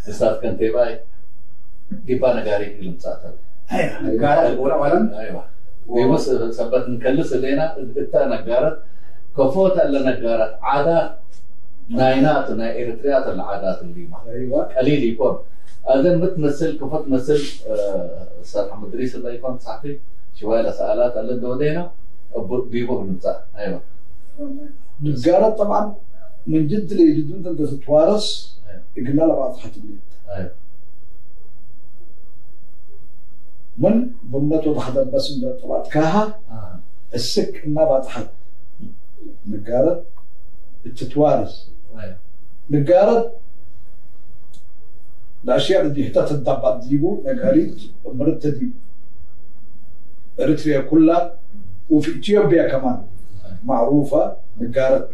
استاذ كنتيباي ديبا نغاري لمصاته ايوه نغارة اولا ايوه بس سبت نكلس لنا اتا نغارت كفوت الا نغارت عادات ناينات ناي اريتريات العادات اللي ما ايوه قليل يكون اذن متمثل كفت مثل استاذ محمد ادريس الله يكون صاحبي شويه لسالات اللي دودينا بيبو بنمسا ايوه نقارت طبعا من جد لجدود انت تتوارث قلنا لبعض حتى ايوه من بمنته تحت بس من طلعت كاها السك ما بعد نقارت تتوارث ايوه نقارت الاشياء اللي هتا تدبط ديبو نقاريت مرت ديبو اريتريا كلها وفي اثيوبيا كمان معروفه نقارت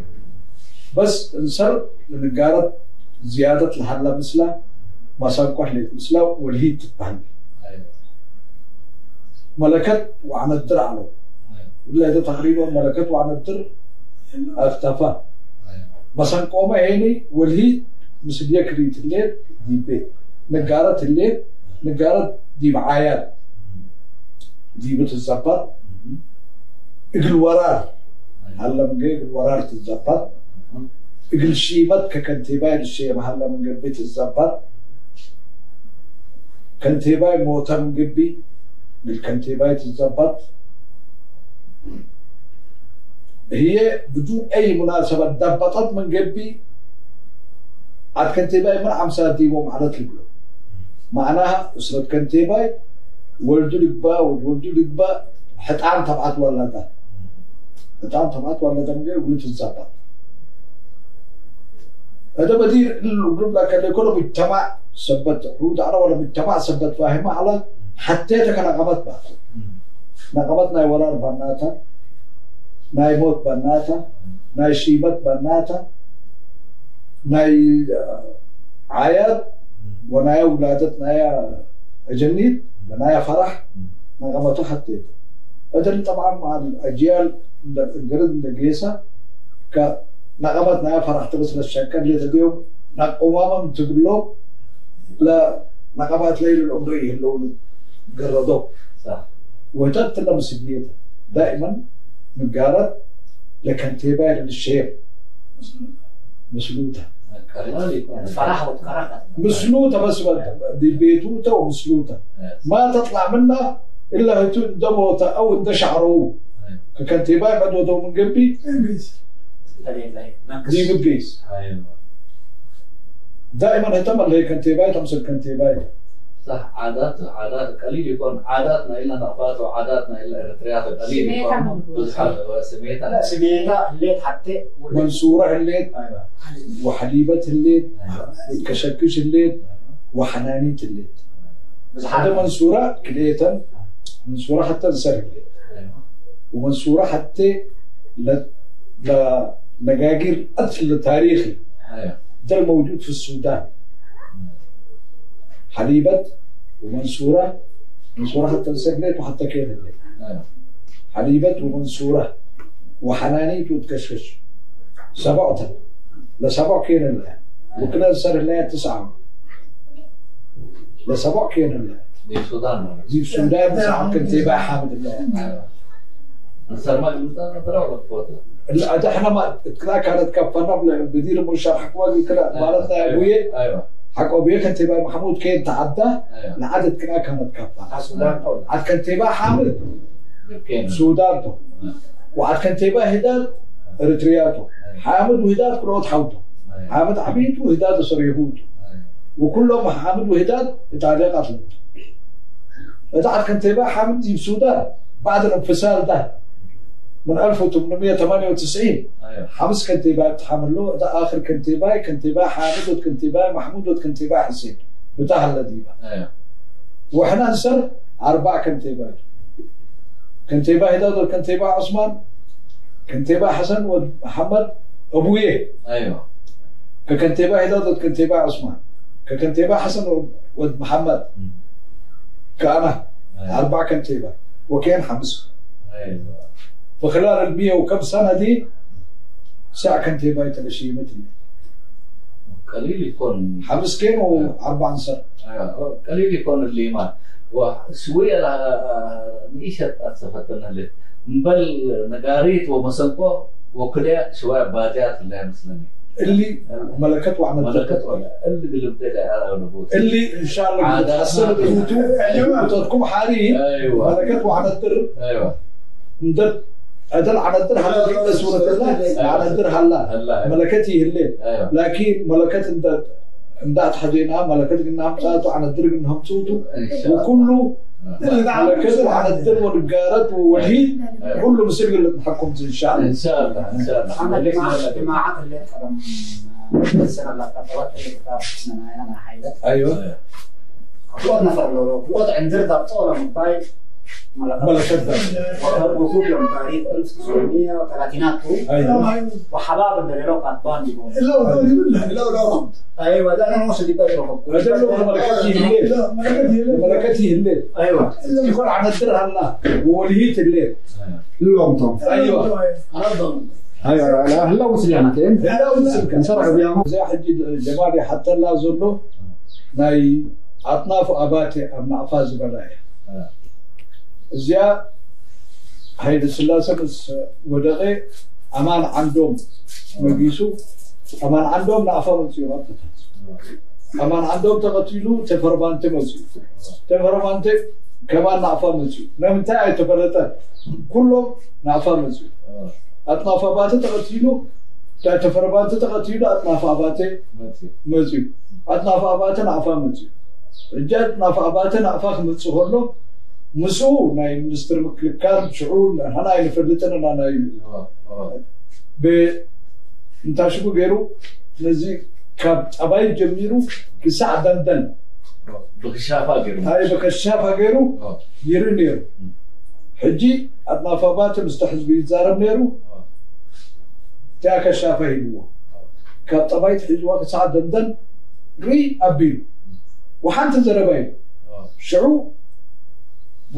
بس انصر نقارت زياده الحله مثلها ما سابقه ليت مثلها والهي تتبهل ايوه ملكت وعن الدر علو ولا ده تقريبا ملكت وعن الدر اختفى مثلا قوم عيني والهي مثل يكريت الليل دي بيت نقارت الليل نقارت دي معايا دي بتتزبط اقل ورار هلا من اقل ورار تتزبط اقل شيمت ككنتيباي الشيم هلا من قبي تتزبط كنتيباي موتا من قبي بالكنتيباي تتزبط هي بدون اي مناسبه دبطت من قبي عاد كنتيباي من عمسا ديبو معلت البلو معناها اسره كنتيباي ولدو لقبا ولدو لقبا حتعان تبعت ولدها حتعان تبعت ولدها من قبل تتزبط هذا بدير الجروب لك اللي كله مجتمع سبت حدود على ولا مجتمع سبت فاهمه على حتى نغمت بقى نغمت ناي ورار بناتا ناي موت بناتا ناي شيمت بناتا ناي عياد وناي ولادت ناي جنيت وناي فرح نغمته حتى هذا طبعا مع الاجيال الجرد الجيسه ك نغمت ناي فرح تبس للشكل اللي تديهم نقومام تقول لا نغمات ليل العمريه اللي قردوه صح وتت لمسبيته دائما مقارت لكنتيباي للشيب مسلوته فرح وتكرهت مسلوته بس دي بيتوته ومسلوته ما تطلع منها الا دموته او شعره ككنتيباي بعد ودو من قبي دي بقيس ايوه دائما اهتم اللي هي كنتيباي تمسك كنتيباي صح عادات عادات قليل يكون عاداتنا إلا نقفات وعاداتنا إلا إريتريات قليل سميتها يكون موجودة. سميتها لا سميتها الليل حتى منصورة الليل ايوه وحليبة الليل أيوة. وكشكش الليل وحنانية الليل بس هذا منصورة كليتا منصورة حتى نسر الليل أيوة. ومنصورة حتى ل ل نجاجير قتل تاريخي أيوة. ده الموجود في السودان حليبة ومنصورة منصورة حتى نسجلت وحتى كين الليل أيوة. حليبة ومنصورة وحنانيت وتكشكش سبعة لسبع كين الله وكلا صار لها تسعة لسبع كين الله دي السودان دي السودان تسعة كنت يبقى حامد الله أيوة. نصر ما قلت أنا فوتو لا ده احنا ما كلا كانت كفرنا بدير مش حكوا كلا مالتنا يا ابوي أيوة. حق ابوي كنت يبقى محمود كين تعدى أيوة. لعدد كلا كانت كفرنا السودان طول عاد كنت يبقى حامد كين سودانتو وعاد كنت يبقى هداد اريترياتو حامد وهداد كلهم حوتو أيوة. حامد عبيد وهداد صريهوتو أيوة. وكلهم حامد وهداد تعليق قتلت عاد كنت يبقى حامد في السودان بعد الانفصال ده من 1898 أيوة. حمس كنتيباي بتحمل له ده اخر كنتيباي كنتيباي حامد وكنتيباي محمود وكنتيباي حسين بتاع اللذيذة أيوة. واحنا نسر اربع كنتيباي كنتيباي هداد وكنتيباي عثمان كنتيباي حسن ومحمد ابويه أيوة. ككنتيباي هداد وكنتيباي عثمان ككنتيباي حسن ومحمد كأنا أيوة. اربع كنتيباي وكان حمس أيوة. فخلال المية وكم سنة دي ساعة كنتيباي تلشي مثل قليل يكون حبس كين واربع سنة أيوة. قليل يكون الإيمان وشوية نيشت أتسفتنا اللي مبل نقاريت ومسنقو وكلها شوية باجات اللي مسلمين اللي ملكته عن ملكت ولا اللي قلت لي على نبوت اللي ان شاء الله عاداتنا. بتحصل بيوتو أيوة. وتكون حاليا ايوه ملكته عن الدر ايوه ندر أدل على الدر هلا في سورة الله على الدر هلا هلا ملكته الليل ايوه لكن ملكت اندات اندات حدينا ملكت انهم ساتوا عن الدر انهم صوتوا ان شاء الله وكله اللي ملكته عن الدر والجارات والهيد أيوة. كله مسجل اللي نحكم ان شاء الله ان شاء الله ان شاء الله عمل جماعات اللي قدم السنة اللي قدرت اللي كتاب انا حيدت ايوه قوات نفر لو قوات عندر ضبطوا مباي ملكت وكوب يوم تاريخ 1930 ايوه وحباب اللي لو قطبان دي لا لا لا لا ايوه ده انا نوصل دي بقى هذا اللي ملكته الليل لا ملكته ملكته الليل ايوه يكون عن الدر هلا ووليت الليل اللومتم ايوه ايوه لا هلا وصل انا كين لا وصل انسرع بيهم زي حج جمالي حتى لا زلو ناي أطناف أباتي أم نعفاز بلايا እዚያ ኃይለ ሥላሴ ምስ ወደቀ ኣማን ዓንዶም ነጊሱ ኣማን ዓንዶም ንኣፋ መፅኡ ቀጥታ ኣማን ዓንዶም ተቐቲሉ ተፈርማንተ መፅኡ ተፈርማንተ ከማን ንኣፋ መፅኡ ንምንታይ ኣይተፈለጠን ኩሎም ንኣፋ መፅኡ ኣጥናፍ ኣባተ ተቐቲሉ ተፈርማንተ ተቐቲሉ ኣጥናፍ ኣባተ መፅኡ ኣጥናፍ ኣባተ ንኣፋ መፅኡ ሕጂ ኣጥናፍ ኣባተ ንኣፋ ክመፅእ ከሎ ምስኡ ናይ ሚኒስትር ምክልካል ሽዑ ንሕና ኣይንፈልጥን ኢና ናይ ብእንታሽጉ ገይሩ ነዚ ካብ ጠባይ ጀሚሩ ክሳዕ ደንደን ብክሻፋ ገይሩ ኣይ ብከሻፋ ገይሩ ይርኢ ነይሩ ሕጂ ኣጥናፍ ኣባተ ምስቲ ሕዝቢ ይዛረብ ነይሩ እቲኣ ከሻፋ ሂብዎ ካብ ጠባይ ትሒዝዋ ክሳዕ ደንደን ርኢ ኣቢሉ ወሓንቲ ዘረባ እዩ ሽዑ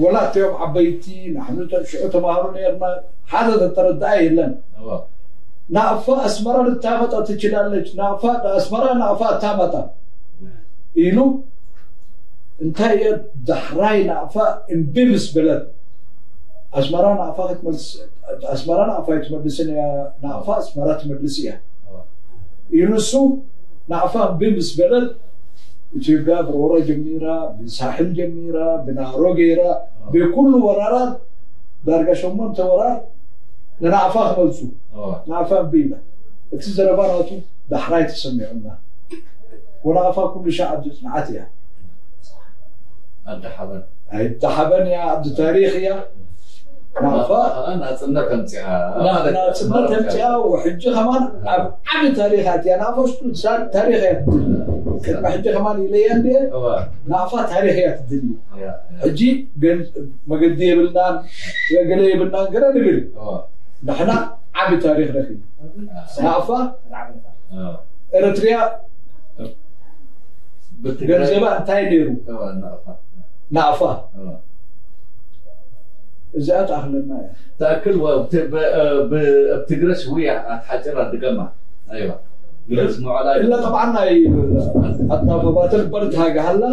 ወላ እትዮም ዓበይቲ ንሕኑ ሽዑ ተማሃሩ ነርና ሓደ ተተረድኣ የለን ናቅፋ ኣስመራ ልታመጣ ትችላለች ናቅፋ ኣስመራ ናቅፋ እታመጣ ኢሉ እንታይ እየ ዳሕራይ ናቅፋ እምቢ ምስ በለት ኣስመራ ናቅፋ ክትመልስ ኣስመራ ናቅፋ ኣይትመልስን እያ ናቅፋ ኣስመራ ትመልስ እያ ኢሉ እሱ ናቅፋ እምቢ ምስ በለት ኢትዮጵያ ብሮራ ጀሚራ ብሳሕል ጀሚራ ብናሮ ገይራ ብኩሉ ወራራት ዳርጋ ሸሞንተ ወራር ንናዕፋ ክመልሱ ናዕፋ እምቢ ኢላ እቲ ዘረባ ናቱ ዳሕራይ ተሰሚዑና ወናዕፋ ኩሉ ሻዕ ኣብ ፅንዓት እያ التحبن التحبن يا عبد التاريخ يا نعفا انا تنتمتع لا تنتمتع وحجة كمان عبد تاريخات يا نعفا شو تاريخ كلمة حجة كمان إلي أندي نعفا تاريخيات الدنيا حجي ما قدي بلنان قلي بلنان قرا نبل نحن عبد تاريخ رخي نعفا إريتريا ገንዘባ እንታይ ነይሩ ናዕፋ እዚኣ تأخلنا تأكل بتجرس ويا حجر الدقمة أيوة إلا طبعا أطنافبات البرد هاجا هلا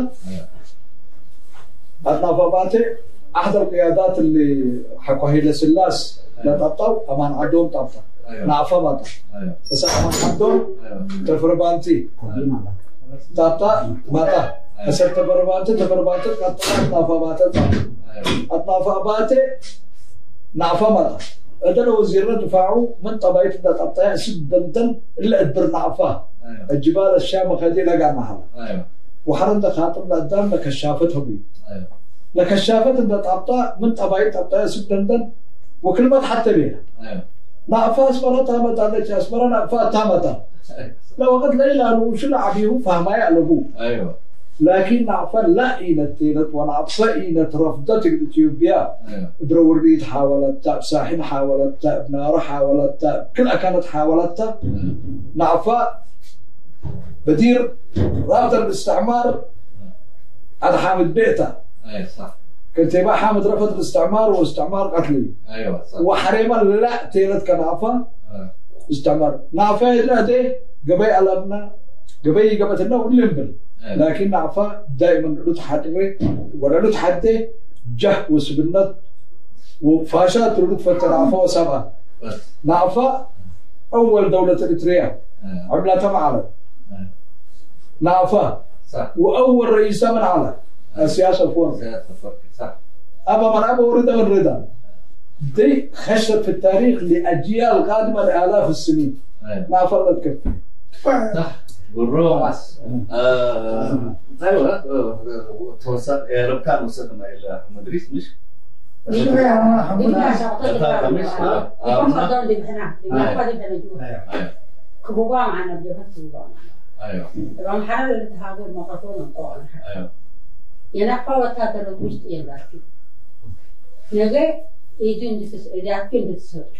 أطنافبات أحد القيادات اللي حكوا هيلا سلاس لا تبطوا أمان عدوم تبطوا نعفا ما بس أمان عدوم تفربانتي تاتا ماتا أسر تبربانتي تبربانتي أطنافبات أطنافبات نعفا ماتا هذا وزير دفاعه من طبيعة تبطيع سدنتن إلا أدبر نعفا الجبال الشامخة دي لقى معها وحرن خاطر لقدام لكشافتهم لكشافت إن تبطا من طبيعة تبطيع سدنتن وكلمة حتى بيها نعفا أسمرا تامتا ليش أسمرا نعفا تامتا لو وقت ليلى وشو لعبيه فهما يعلبوه أيوة لكن نعفا لا إلى تيلت ونعفا إلى رفضت إثيوبيا بروربيت حاولت ساحل حاولت بنار حاولت كلها كانت حاولت نعفا بدير رافض الاستعمار هذا حامد بيته أيوة صح كنت يبقى حامد رفض الاستعمار واستعمار قتلي أيوة صح وحريما لا تيلت كنعفا استعمار نعفا لا دي قبي ألمنا قبي قبتنا ونلمبل لكن نعفا دائما لو تحدي ولا لو تحدي جه وسبنت وفاشات لو تفتر نعفا وسبعة نعفا أول دولة إريتريا عملتها معنا نعفا وأول رئيسة من على السياسة الفورمية صح أبا من أبا ورد من رضا دي خشت في التاريخ لأجيال قادمة لآلاف السنين نعفا لا تكفي صح والروح ايوه توصل ربكان وصلنا الى مدريس مش؟ ايوه ايوه የናፋ ወታደሮች ውስጥ የላችሁ ነገ ይዙ እንድትሰጡ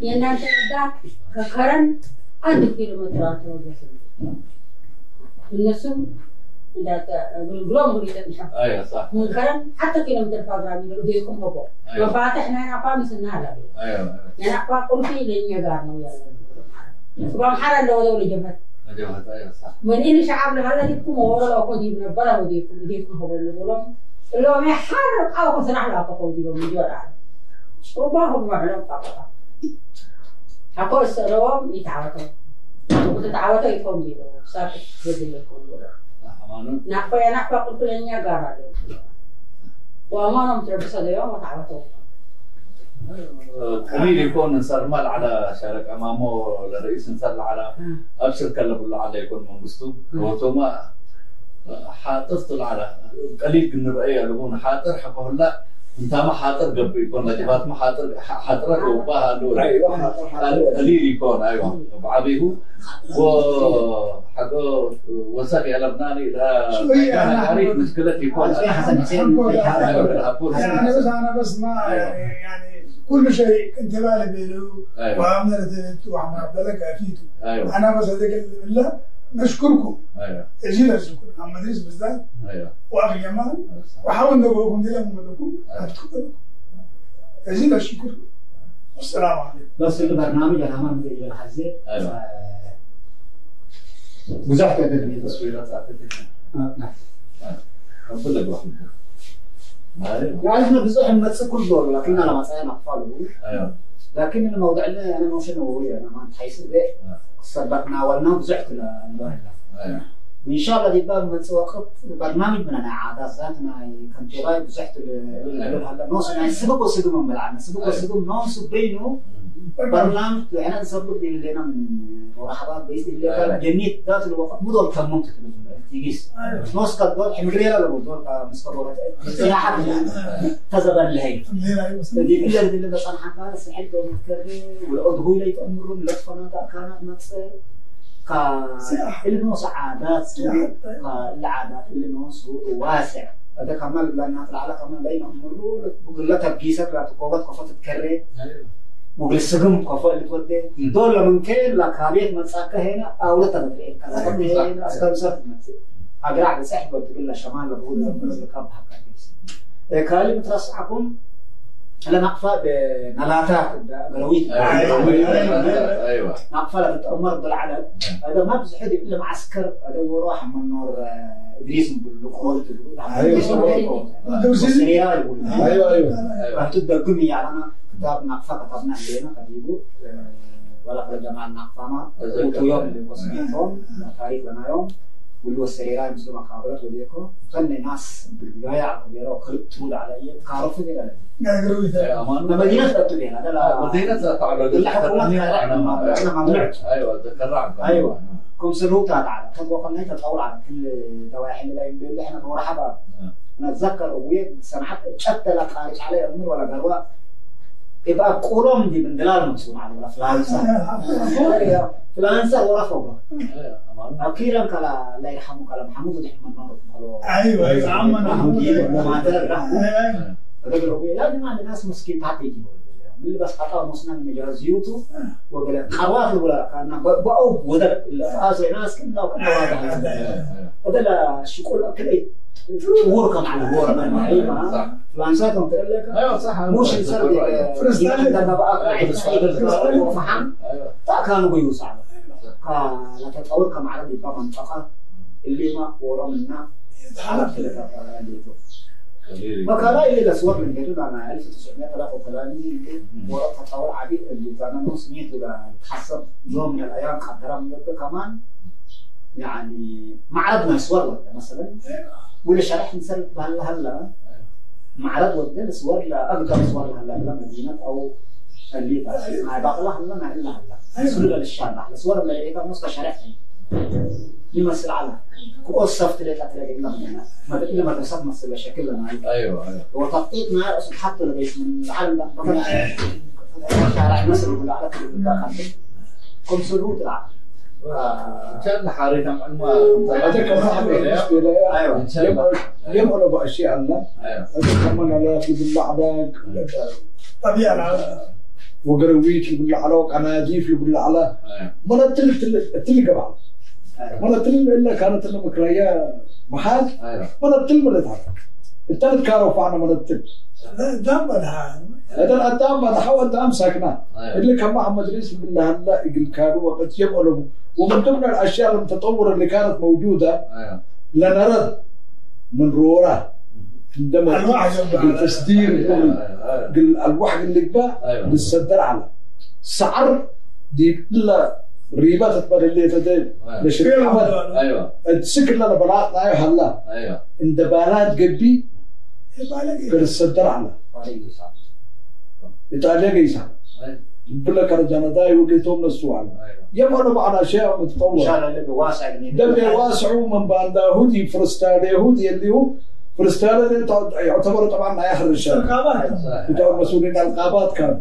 የእናንተ ረዳት ከከረን 1 ኪሎ ሜትር አልተወገሰም። እነሱም ብሎም ايوه صح من كرن حتى كيلو متر فاغرامي لديكم هو وفاتحنا نافا مسنا لا ايوه የናፋ ቁልፊ ለኛ ጋር ነው ያለው። በአምሓራ እንደወደው ለጀመር جبهة ايوه صح من إن شعب لهلا ديكم ورا لو كنت يبنى بلا وديكم ديكم هو اللي بقولهم اللي هو يحرق أو كسرح لا تقول ديكم من جوا وباهم معلوم طبعا حقول السلام يتعاطوا وتتعاطوا يكون بيلو ساكت بدل يكون بيلو نحفا يا نحفا قلت لن يقرا وأمانهم تربص اليوم وتعاطوا قليل يكون انسان مال على شارك امامه لرئيس انسان على ابشر كلب الله على يكون منقصته وثم حاطر على قليل من الرأي يقولون حاطر حقه لا انت ما حاطر قبل يكون لجبات ما حاطر حاطر وباها ايوه حاطر قليل يكون ايوه بعبيه وحقه وسخي لبناني لا يعني مشكلتي يكون يعني بس انا بس ما يعني كل شيء كنت بالي بيلو وعملت وعم عبد الله كافيته. أيوة. انا بس هذيك بالله نشكركم. ايوه جزيل الشكر عم ادريس بالذات. ايوه واخي جمال. وحاول نقولكم دي لما لكم اتقبلكم جزيل الشكر والسلام عليكم. بس البرنامج انا ما بدي الحزه. ايوه وزعت تصويرات اعتقد. نعم اقول لك واحد. يعني احنا بزح نمثل كل دور لكن انا ما صاير اطفال. ايوه لكن الموضوع اللي انا مش نووي انا ما نتحيس به صدقنا ولنا بزحت ايوه وان شاء الله دي بقى من وقت برنامج من انا عادات ذاتنا كنت باي بزحت هلا نوصل يعني سبق وسقم من بالعنا سبق وسقم نوصل بينه برنامج احنا نسبب اللي لنا من مرحبا بيس اللي كان جنيت ذات الوقت مو دول تممت تيجيس نص قد حمريلا لو دول مسكبورات سياحة تزبل لهي دي اللي اللي بس انا حكا سحل دول متكرر والأرض لا يتأمرون لطفنا كانت متص كا النص عادات العادات اللي نص واسع هذا كمان لأن العلاقة كمان بين أمره بقول لها تبجيسك لا تقوبت كفت تكرر وقل السجم كفا اللي تودي دول لما كان لا كابيت متساكة هنا أو لا تدري كذا هنا أسكان صرت متساكة أقرع بسحب وتقول له شمال لبود لكاب حكا كالي مترسعكم لما أقفى بنلاتات قرويت. أيوة نقفى لا تتأمر بالعدد هذا ما بزحد إلا معسكر هذا هو راح من نور إدريس بالقول أيوة أيوة أيوة تبدأ قمي على أنا كتاب نقفة كتبنا علينا قديبو ولا قد جماعة نقفة ما ويوم اللي وصلتهم تاريخ لنا يوم واللي هو السريران مثل ما قابلت وديكو خلني ناس بالبداية على كبيرة وقرب تود علي كارف دي قال مدينة تبين هذا لا مدينة تعالى الحكومة ممنوع. أيوة ذكرنا أيوة كم سنوات على تتوقع إنها تطور على كل دواحي اللي إحنا مرحبا. أنا أتذكر أبوي سمحت شتى لا خارج علي أمور ولا قروة يبقى قولهم دي من دلال منصور على ولا فلانسا فلانسا ورفض أخيرا كلا الله يرحمه كلا محمود محمد نور. أيوة أيوة عمنا محمود ما ترى رحمه يا جماعة الناس مسكين تحت يجيبوا اللي بس قطع مصنع من جازيوتو وقال قروات ولا كان بقوا وده الأساس ناس كنا وكنا واضح هذا لا شكل كل وركم على ورا ما صح فلانساتهم تقول لك ايوه صح مش السرد فرستان بقى وفحم ايوه كانوا بيوسع لا تطور كم على دي منطقة اللي ما ورا منا وكان إلى الأسواق من جدود أنا 1983 ورا تطور عبيد اللي كان نص ميت ولا تحسب يوم من الأيام قدرها من كمان يعني معرض ما يصور ولا مثلا ولا شرح نسال هلا هلا معرض ولا الصور لا أقدر صور هلا لا مدينة أو اللي ما باقي هلا ما إلا هلا صورة للشارع الصور اللي هي نص شرح يمثل على كوصفت لك تلاقي لنا ما إلا مدرسة مثل شكل لنا. أيوة أيوة وتخطيط مع حتى لبيت من العالم ده شارع مصر ولا على كل كم سلوك العالم إن شاء الله حارينا معلومة هذا كمان أيوة إن شاء الله يبغى بأشياء الله هذا كمان على في باللعبة طبيعة العالم وقرويت في باللعبة وقناديف في باللعبة مرة تل تل تل قبل مرة تل إلا كانت لنا مكرية محاج. مرة تل ولا تعرف الثالث كانوا فعنا مرة تل لا دام بدها هذا الأدام بدها وأدام ساكنة اللي كان مع مدرسة بالله هلا يقول كانوا وقت يبقوا ومن ضمن الأشياء المتطورة اللي كانت موجودة لنرد من رورة عندما التسدير الوحق اللي قبا للصدر على سعر دي كلها ريبات تبر اللي تدين لشريك عمل. ايوه السكر لنا بلاط نايو هلا. ايوه اندبالات قبي بالصدر على إيطاليا قيسا بلا كرجانا داي وليتهم نسوان يبغوا بعض أشياء متطورة. إن شاء الله اللي واسع ده واسع ومن باندا هودي فرستال يهودي اللي هو فرستال يعتبر طبعا ما يحرر الشارع بتوع مسؤولين القابات كانوا.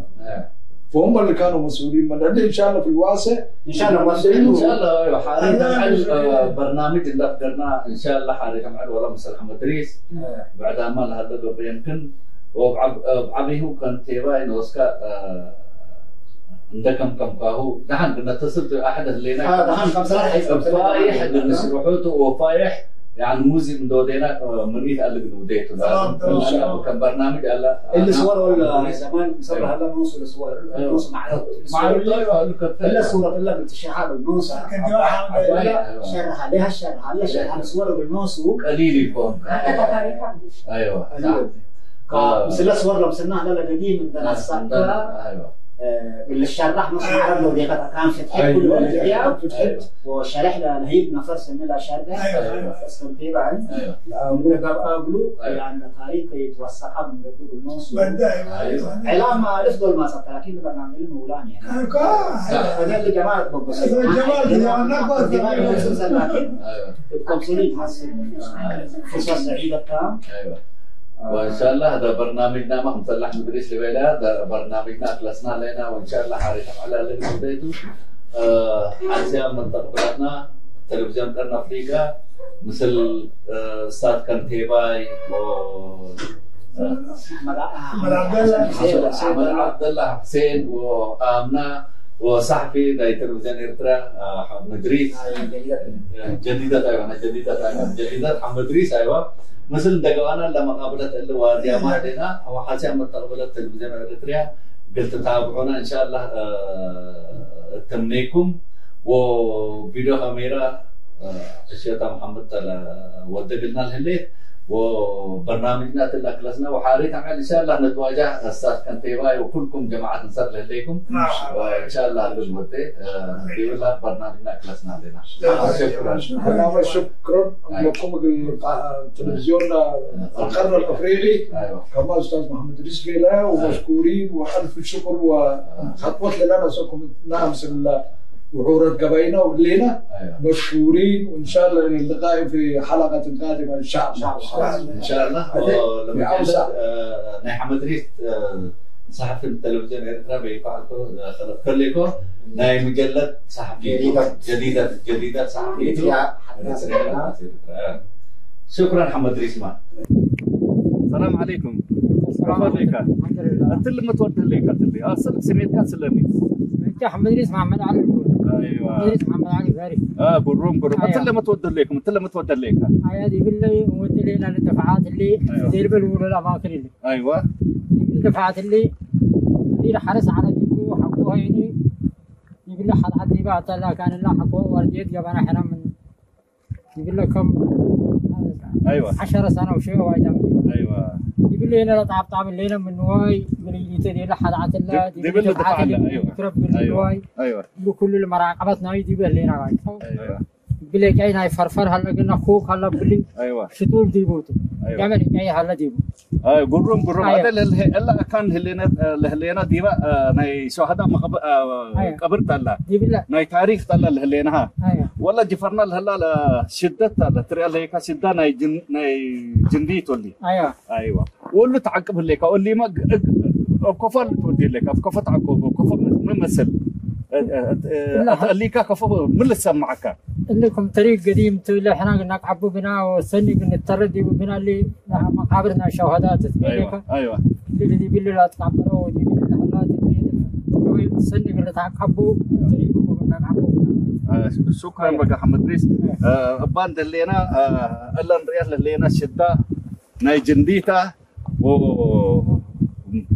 فهم اللي كانوا مسؤولين من اللي ان شاء الله في الواسع ان شاء الله واسع ان شاء الله حاليا برنامج اللي قدرنا ان شاء الله حاليا مع ولا مسلح مدريس بعد ما هذا يمكن وبعبيه كان تيبا نوسكا عندكم كم كاهو دحن كنا اتصلت احد اللينا دحن كم صراحه فايح نسروحوته وفايح يعني موزي من دودينا مريت قال لك دوديته لا كان برنامج قال اللي صور ولا زمان صور هلا نص الصور نص معروض معروض الا صورة الا بالتشريحات بالنص شرح عليها شرح عليها شرح الصور بالنص قليل يكون ايوه مثل الصور لو مسلناها هلا قديم من السقا ايوه اللي شرح نص عرب لو دقيقة كان فتحت كل أيوة. الأشياء وشرح لها لهيب نفر سنة لا شرح أيوة. بس كنتيبة ايوه قبلو أيوة. يعني تاريخ يتوثق من قبل النص أيوة. علامة أفضل ما صدق لكن برنامج المولان يعني هذا اللي جماعة بقص لكن ايوه بكمسولين حسن فرصة سعيدة تام ايوه وان شاء الله هذا برنامجنا ما مسلح مدريس لبيلا هذا برنامجنا خلصنا لنا وان شاء الله حاري على اللي بديته حاسيا من تقبلتنا تلفزيون قرن افريقيا مثل استاذ كنتيباي و احمد عبد الله حسين وامنه وصحفي داي تلفزيون ارترا مدريس جديدة ايوه جديدة ايوه جديدة حمد ادريس ايوه مثل دقوانا لما قابلت اللي وادي ما علينا او حاسي عم تقبلت تلفزيون اريتريا قلت تابعونا ان شاء الله تمنيكم وفيديو كاميرا الشيخ محمد ودقلنا الهليت وبرنامجنا تلا كلاسنا وحاريت عمل ان شاء الله نتواجه استاذ كنتيباي وكلكم جماعة نصر لكم وان شاء الله للودي الله برنامجنا كلاسنا علينا شكرا شكرا شكرا لكم التلفزيون القرن الافريقي ايوه كما استاذ محمد ادريس بيلا ومشكورين والف شكر وخطوه لنا سكم نامس وعورة قبينا ولينا ايوه مشكورين وان شاء الله اللقاء في حلقة قادمة ان شاء الله ان شاء الله ولما أوسع. ناي حمد ريس صحفي التلفزيون اريتريا بيفعلكو خلف كلكو ناي مجلد صحفي جديدة. جديدة جديدة صحفي شكرا حمد ريس ما السلام عليكم السلام عليكم. الحمد لله انت اللي متوده لك انت اللي اصل سميت كاسلمي انت احمد ادريس محمد علي البول ايوه ادريس محمد علي فاري قروم قروم انت أيوة. اللي متوده لكم انت اللي متوده لك هذه بالله ودي لنا الدفعات اللي أيوة. دير بالول الاماكن اللي ايوه الدفعات اللي اللي حرس على ديكو حقوها يعني يقول له حد عدي بعت لا كان لا حقوه ورديت قبل احنا من يقول له كم ايوه 10 سنة وشيء وايد ايوه يقول لي انا لا تعب طعم الليلة من واي يقول لي تدي لا حد عت لا دي بالله دفع لها، أيوة. أيوة. ايوه ايوه بكل المراقبات نايدي باللينا واي ايوه بلي كاين هاي فرفر هلا قلنا خوك هلا بلي ايوه شطول ديبوتو ايوه يعمل كاي هلا ديبو ايوه قروم قروم أيوة. هذا اللي كان هلينا هلينا ديبا ناي شهداء أيوة. قبر تلا دي بالله ناي تاريخ تلا اللي هليناها ايوه ولا جفرنا لهلا شدة تلا ترى اللي هيك شدة ناي جن ناي جندي تولي ايوه ايوه واللي تعقب لك واللي ما كفر تودي لك كفر تعقب كفر من مثل اللي كفر من اللي سمعك اللي كم طريق قديم تقول احنا قلنا عبوا بنا وسني قلنا نتردد بنا اللي مقابرنا شهداء ايوه ايوه اللي دي بالله لا تعبروا ودي بالله لا اللي سني قلنا تعقبوا طريق قلنا عبوا بنا شكرا بقى حمد ريس ابان دلينا الا نريال لينا شده ناي جنديتا و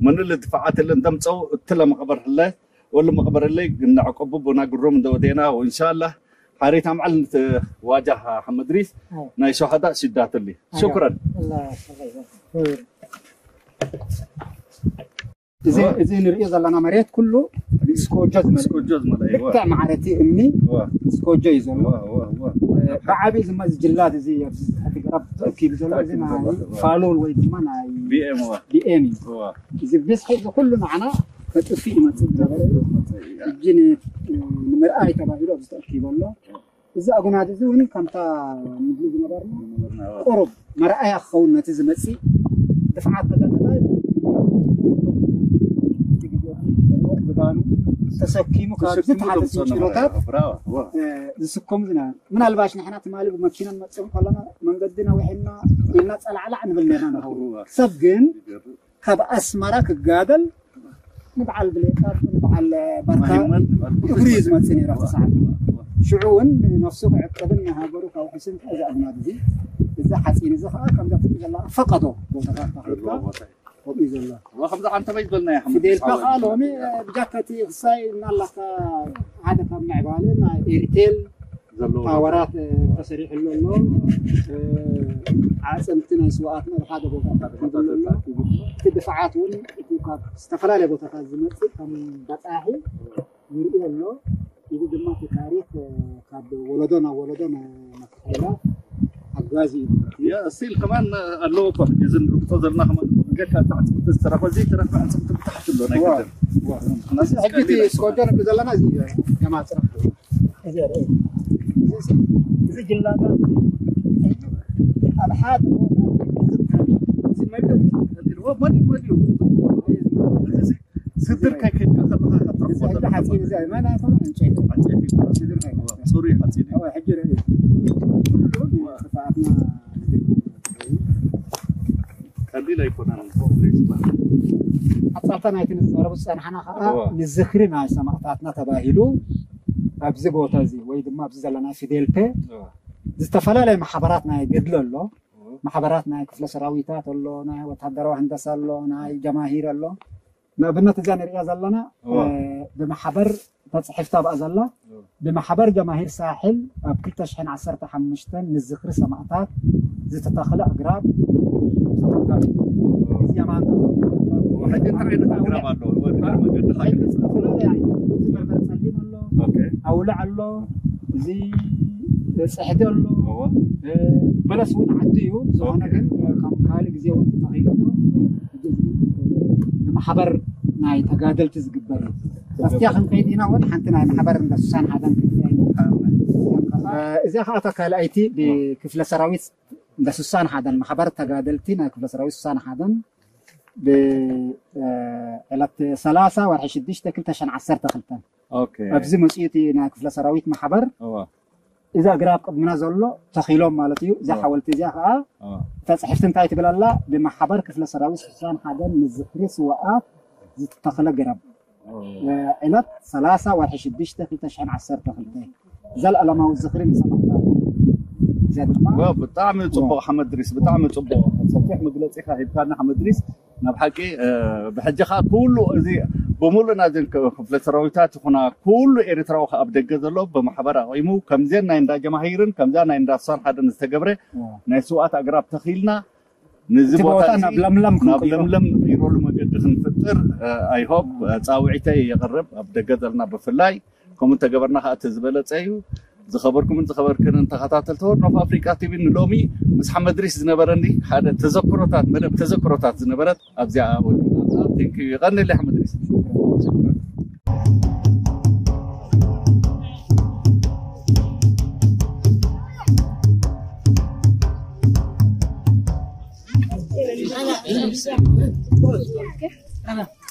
من اللي دفعات اللي ندمصو تلا مقبر الله ولا مقبر اللي قلنا عقبو بنا قروم دودينا وان شاء الله حاريت معلم واجه حمد ريس أيوة. ناي شهداء شدات اللي شكرا الله يسلمك እዚ ንሪኦ ዘለና መሬት ኩሉ ስኮጆ ዝመልአ ስኮጆ ዝመልአ እይዋ ልክዕ ማዕረቲ እምኒ ስኮጆ እዩ ዘሎ ብዓብዪ ድማ እዚ ጅላት እዚ ኣብዚ ትሕቲ ገረብ ተኣኪቡ ዘሎ እዚ ናይ ፋሎል ወይ ድማ ናይ ቢኤም ቢኤም እዩ እዚ ብዝሒ እዚ ኩሉ ንዓና ከጥፊእ ይመፅእ ዝነበረ እዩ ሕጂ ንምርኣይ ተባሂሉ ኣብዚ ተኣኪቡ ኣሎ እዚ ኣጉናት እዚ እውን ከምታ ንብሉ ዝነበርና ቁሩብ መርኣያ ክኸውን ነቲ ዝመፅእ ድፍዓት ተጋደላይ ዝባኑ ተሰኪሙ ካብ ዝተሓተ ስንጭሮታት ዝስከሙ ዝነበረ ምናልባሽ ንሕና ትማሊ ብመኪና ንመፅእ ከለና መንገዲ ነዊሕና ኢልና ፀላዕላዕ ንብል ነርና ንኸውን ሰብ ግን ካብ ኣስመራ ክጋደል ንበዓል ብሌቃት ንበዓል ባርካ እግሪ እዩ ዝመፅእ ነይሩ ኣብቲ ሰዓት ሽዑ እውን ነፍሱ ክዕቅብን ንሃገሩ ካብ ሕስን እዚ ኣጉናት እዚ እዚ ሓፂን እዚ ከዓ ከምዛ ትርኢ ዘላ ፈቀዶ ቦታታት ተኺልካ ከምኡ እዩ ዘሎ وخمسة عن تبيت بالنا يا حمد ፊደልካ ከዓ ሎሚ ብጃከቲ ክሳይ እናላካ ሓደ ካብ ምዕባለ ናይ ኤሪቴል ፓወራት ተሰሪሕሉ ኣሎ ዓፀምቲ ናይ ስዋኣትና ብሓደ ቦታ ተኣኪቡሉ ኣሎ እቲ ድፍዓት እውን እቲ ካብ ዝተፈላለየ ቦታታት ዝመፅእ ከም በፃሒ ይርእዮ ኣሎ እዚ ድማ እቲ ታሪክ ካብ ወለዶ ናብ ወለዶ ንምትሕልላፍ ሓጋዚ እዩ ያ ስቲል ከማን ኣለዎ እኮ ሕጂ እዚ ንርግፆ ዘለና ከማን ገካ ኣዕፅምቲ ዝተረፈ ዘይተረፈ ኣዕፅምቲ ብታሕቲ ኣሎ ናይ ቅድም ሕጂ እቲ ስኮጆ ንብል ዘለና እዚ የማፅረ እዚ ርኢ እዚ ጅላታት ኣብ ሓደ ቦታ እዚ መሊኡ መሊኡ መሊኡ ስድር ከይከድካ ከለካ እዚ ሕጂ ሓፂን እዚ ማን ኣይኮነን ዕንጨይቲ ዕንጨይቲ ስድር ከይከድካ ፅሩይ ሓፂን እዩ ሕጂ ርኢ ኩሉ ጥፍኣትና ቀሊል ኣይኮነን ሓፃርታ ናይቲ ንዝረቡ ዝፀናሕና ከዓ ንዝኽሪ ናይ ሰማእታትና ተባሂሉ ኣብዚ ቦታ እዚ ወይ ድማ ኣብዚ ዘለና ፊደልተ ዝተፈላለየ ማሕበራት ናይ ገድሊ ኣሎ ማሕበራት ናይ ክፍለ ሰራዊታት ኣሎ ናይ ወታደራዊ ህንደሳ ኣሎ ናይ ጀማሂር ኣሎ ንኣብነት እዛ ንሪኣ ዘለና ብማሕበር ተፅሒፍታ ብኣ ዘላ ብማሕበር ጀማሂር ሳሕል ኣብ 2015 ንዝኽሪ ሰማእታት ዝተተኸለ ኣግራብ ሰማእታት እዚ የማንቶ ሕጂ እንታይ ዓይነት ኣግራብ ኣሎ ሕጂ ዝተፈላለየ ዓይነት እዚ በርበረ ፀሊም ኣሎ ኣውልዕ ኣሎ እዚ ፅሕዲ ኣሎ በለስ እውን ዓዲ እዩ ዝኾነ ግን ከም ካሊእ ግዜ እውን ተተኺሉ ኣሎ ንማሕበር ናይ ተጋደልቲ ዝግበር እዩ መፍትያ ክንከይድ ኢና እውን ሓንቲ ናይ ማሕበር እንዳ 61 ክንሪኣ ኢና እዚኣ ከዓ እታ ካልኣይቲ ብክፍለ ሰራዊት እንዳ 61 ማሕበር ተጋደልቲ ናይ ክፍለ ሰራዊት 61 ብዕለት 30 ወርሒ 6 2012 ኣብዚ መፅኡ እቲ ናይ ክፍለ ሰራዊት ማሕበር እዛ ግራብ ቅድሚና ዘሎ ተኺሎም ማለት እዩ እዛ ሓወልቲ እዚኣ ከዓ እታ ፅሕፍቲ እንታይ ትብል ኣላ ብማሕበር ክፍለ ሰራዊት 61 ንዝኽሪ ስዋኣት ዝተተኸለ ግራብ ዕለት 30 ወርሒ 6 2012 ዘለኣለማዊ ዝኽሪ ንሰማእታት እዚኣ ድማ ብጣዕሚ ፅቡቅ ሓመድ ድሪስ ብጣዕሚ ፅቡቅ ሰፊሕ መግለፂ ኢኻ ሂብካና ሓመድ ድሪስ ናብ ሓቂ ብሕጂ ከዓ ኩሉ እዚ ብሙሉእ ናዘን ክፍለ ሰራዊታት ይኹና ኩሉ ኤርትራዊ ኣብ ደገ ዘሎ ብማሕበር ኣቂሙ ከምዘን ናይ እንዳ ጀማሂርን ከምዛ ናይ እንዳ 61 ዝተገብረ ናይ ስዋኣት ኣግራብ ተኺልና ነዚ ቦታ ናብ ለምለም ናብ ለምለም ንቅይረሉ መገዲ ክንፍጥር I hope ፃውዒተይ የቕርብ ኣብ ደገ ዘለና ብፍላይ ከምኡ ተገበርና ከዓ እቲ ዝበለፀ እዩ ዝኸበርኩምን ዝኸበርክንን ተኸታተልቲ Horn of Africa TV ንሎሚ ምስ ሓመድ ድሪስ ዝነበረኒ ሓደ ተዘክሮታት መደብ ተዘክሮታት ዝነበረት ኣብዚኣ ወዲና thank you ይቐኒለይ ሓመድ ድሪስ أنا لا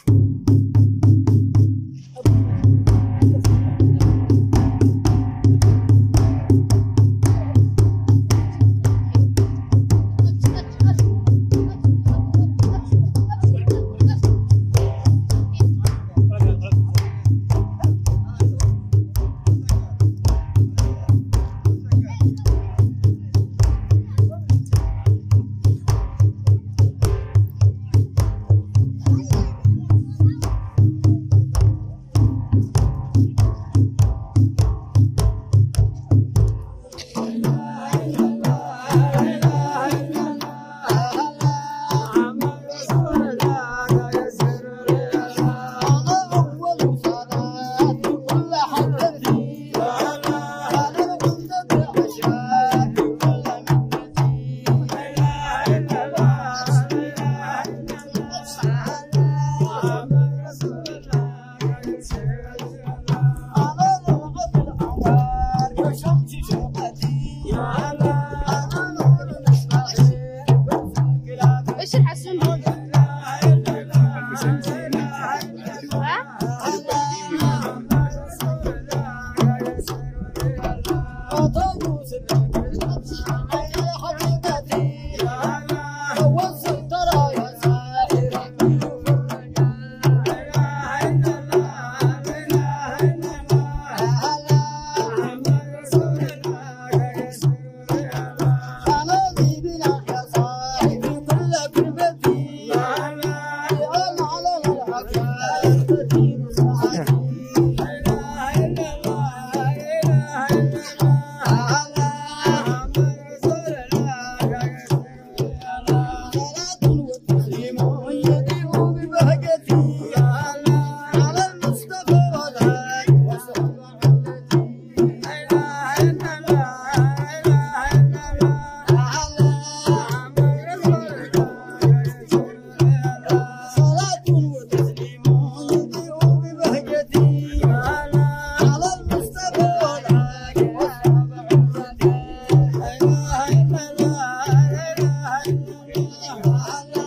الله.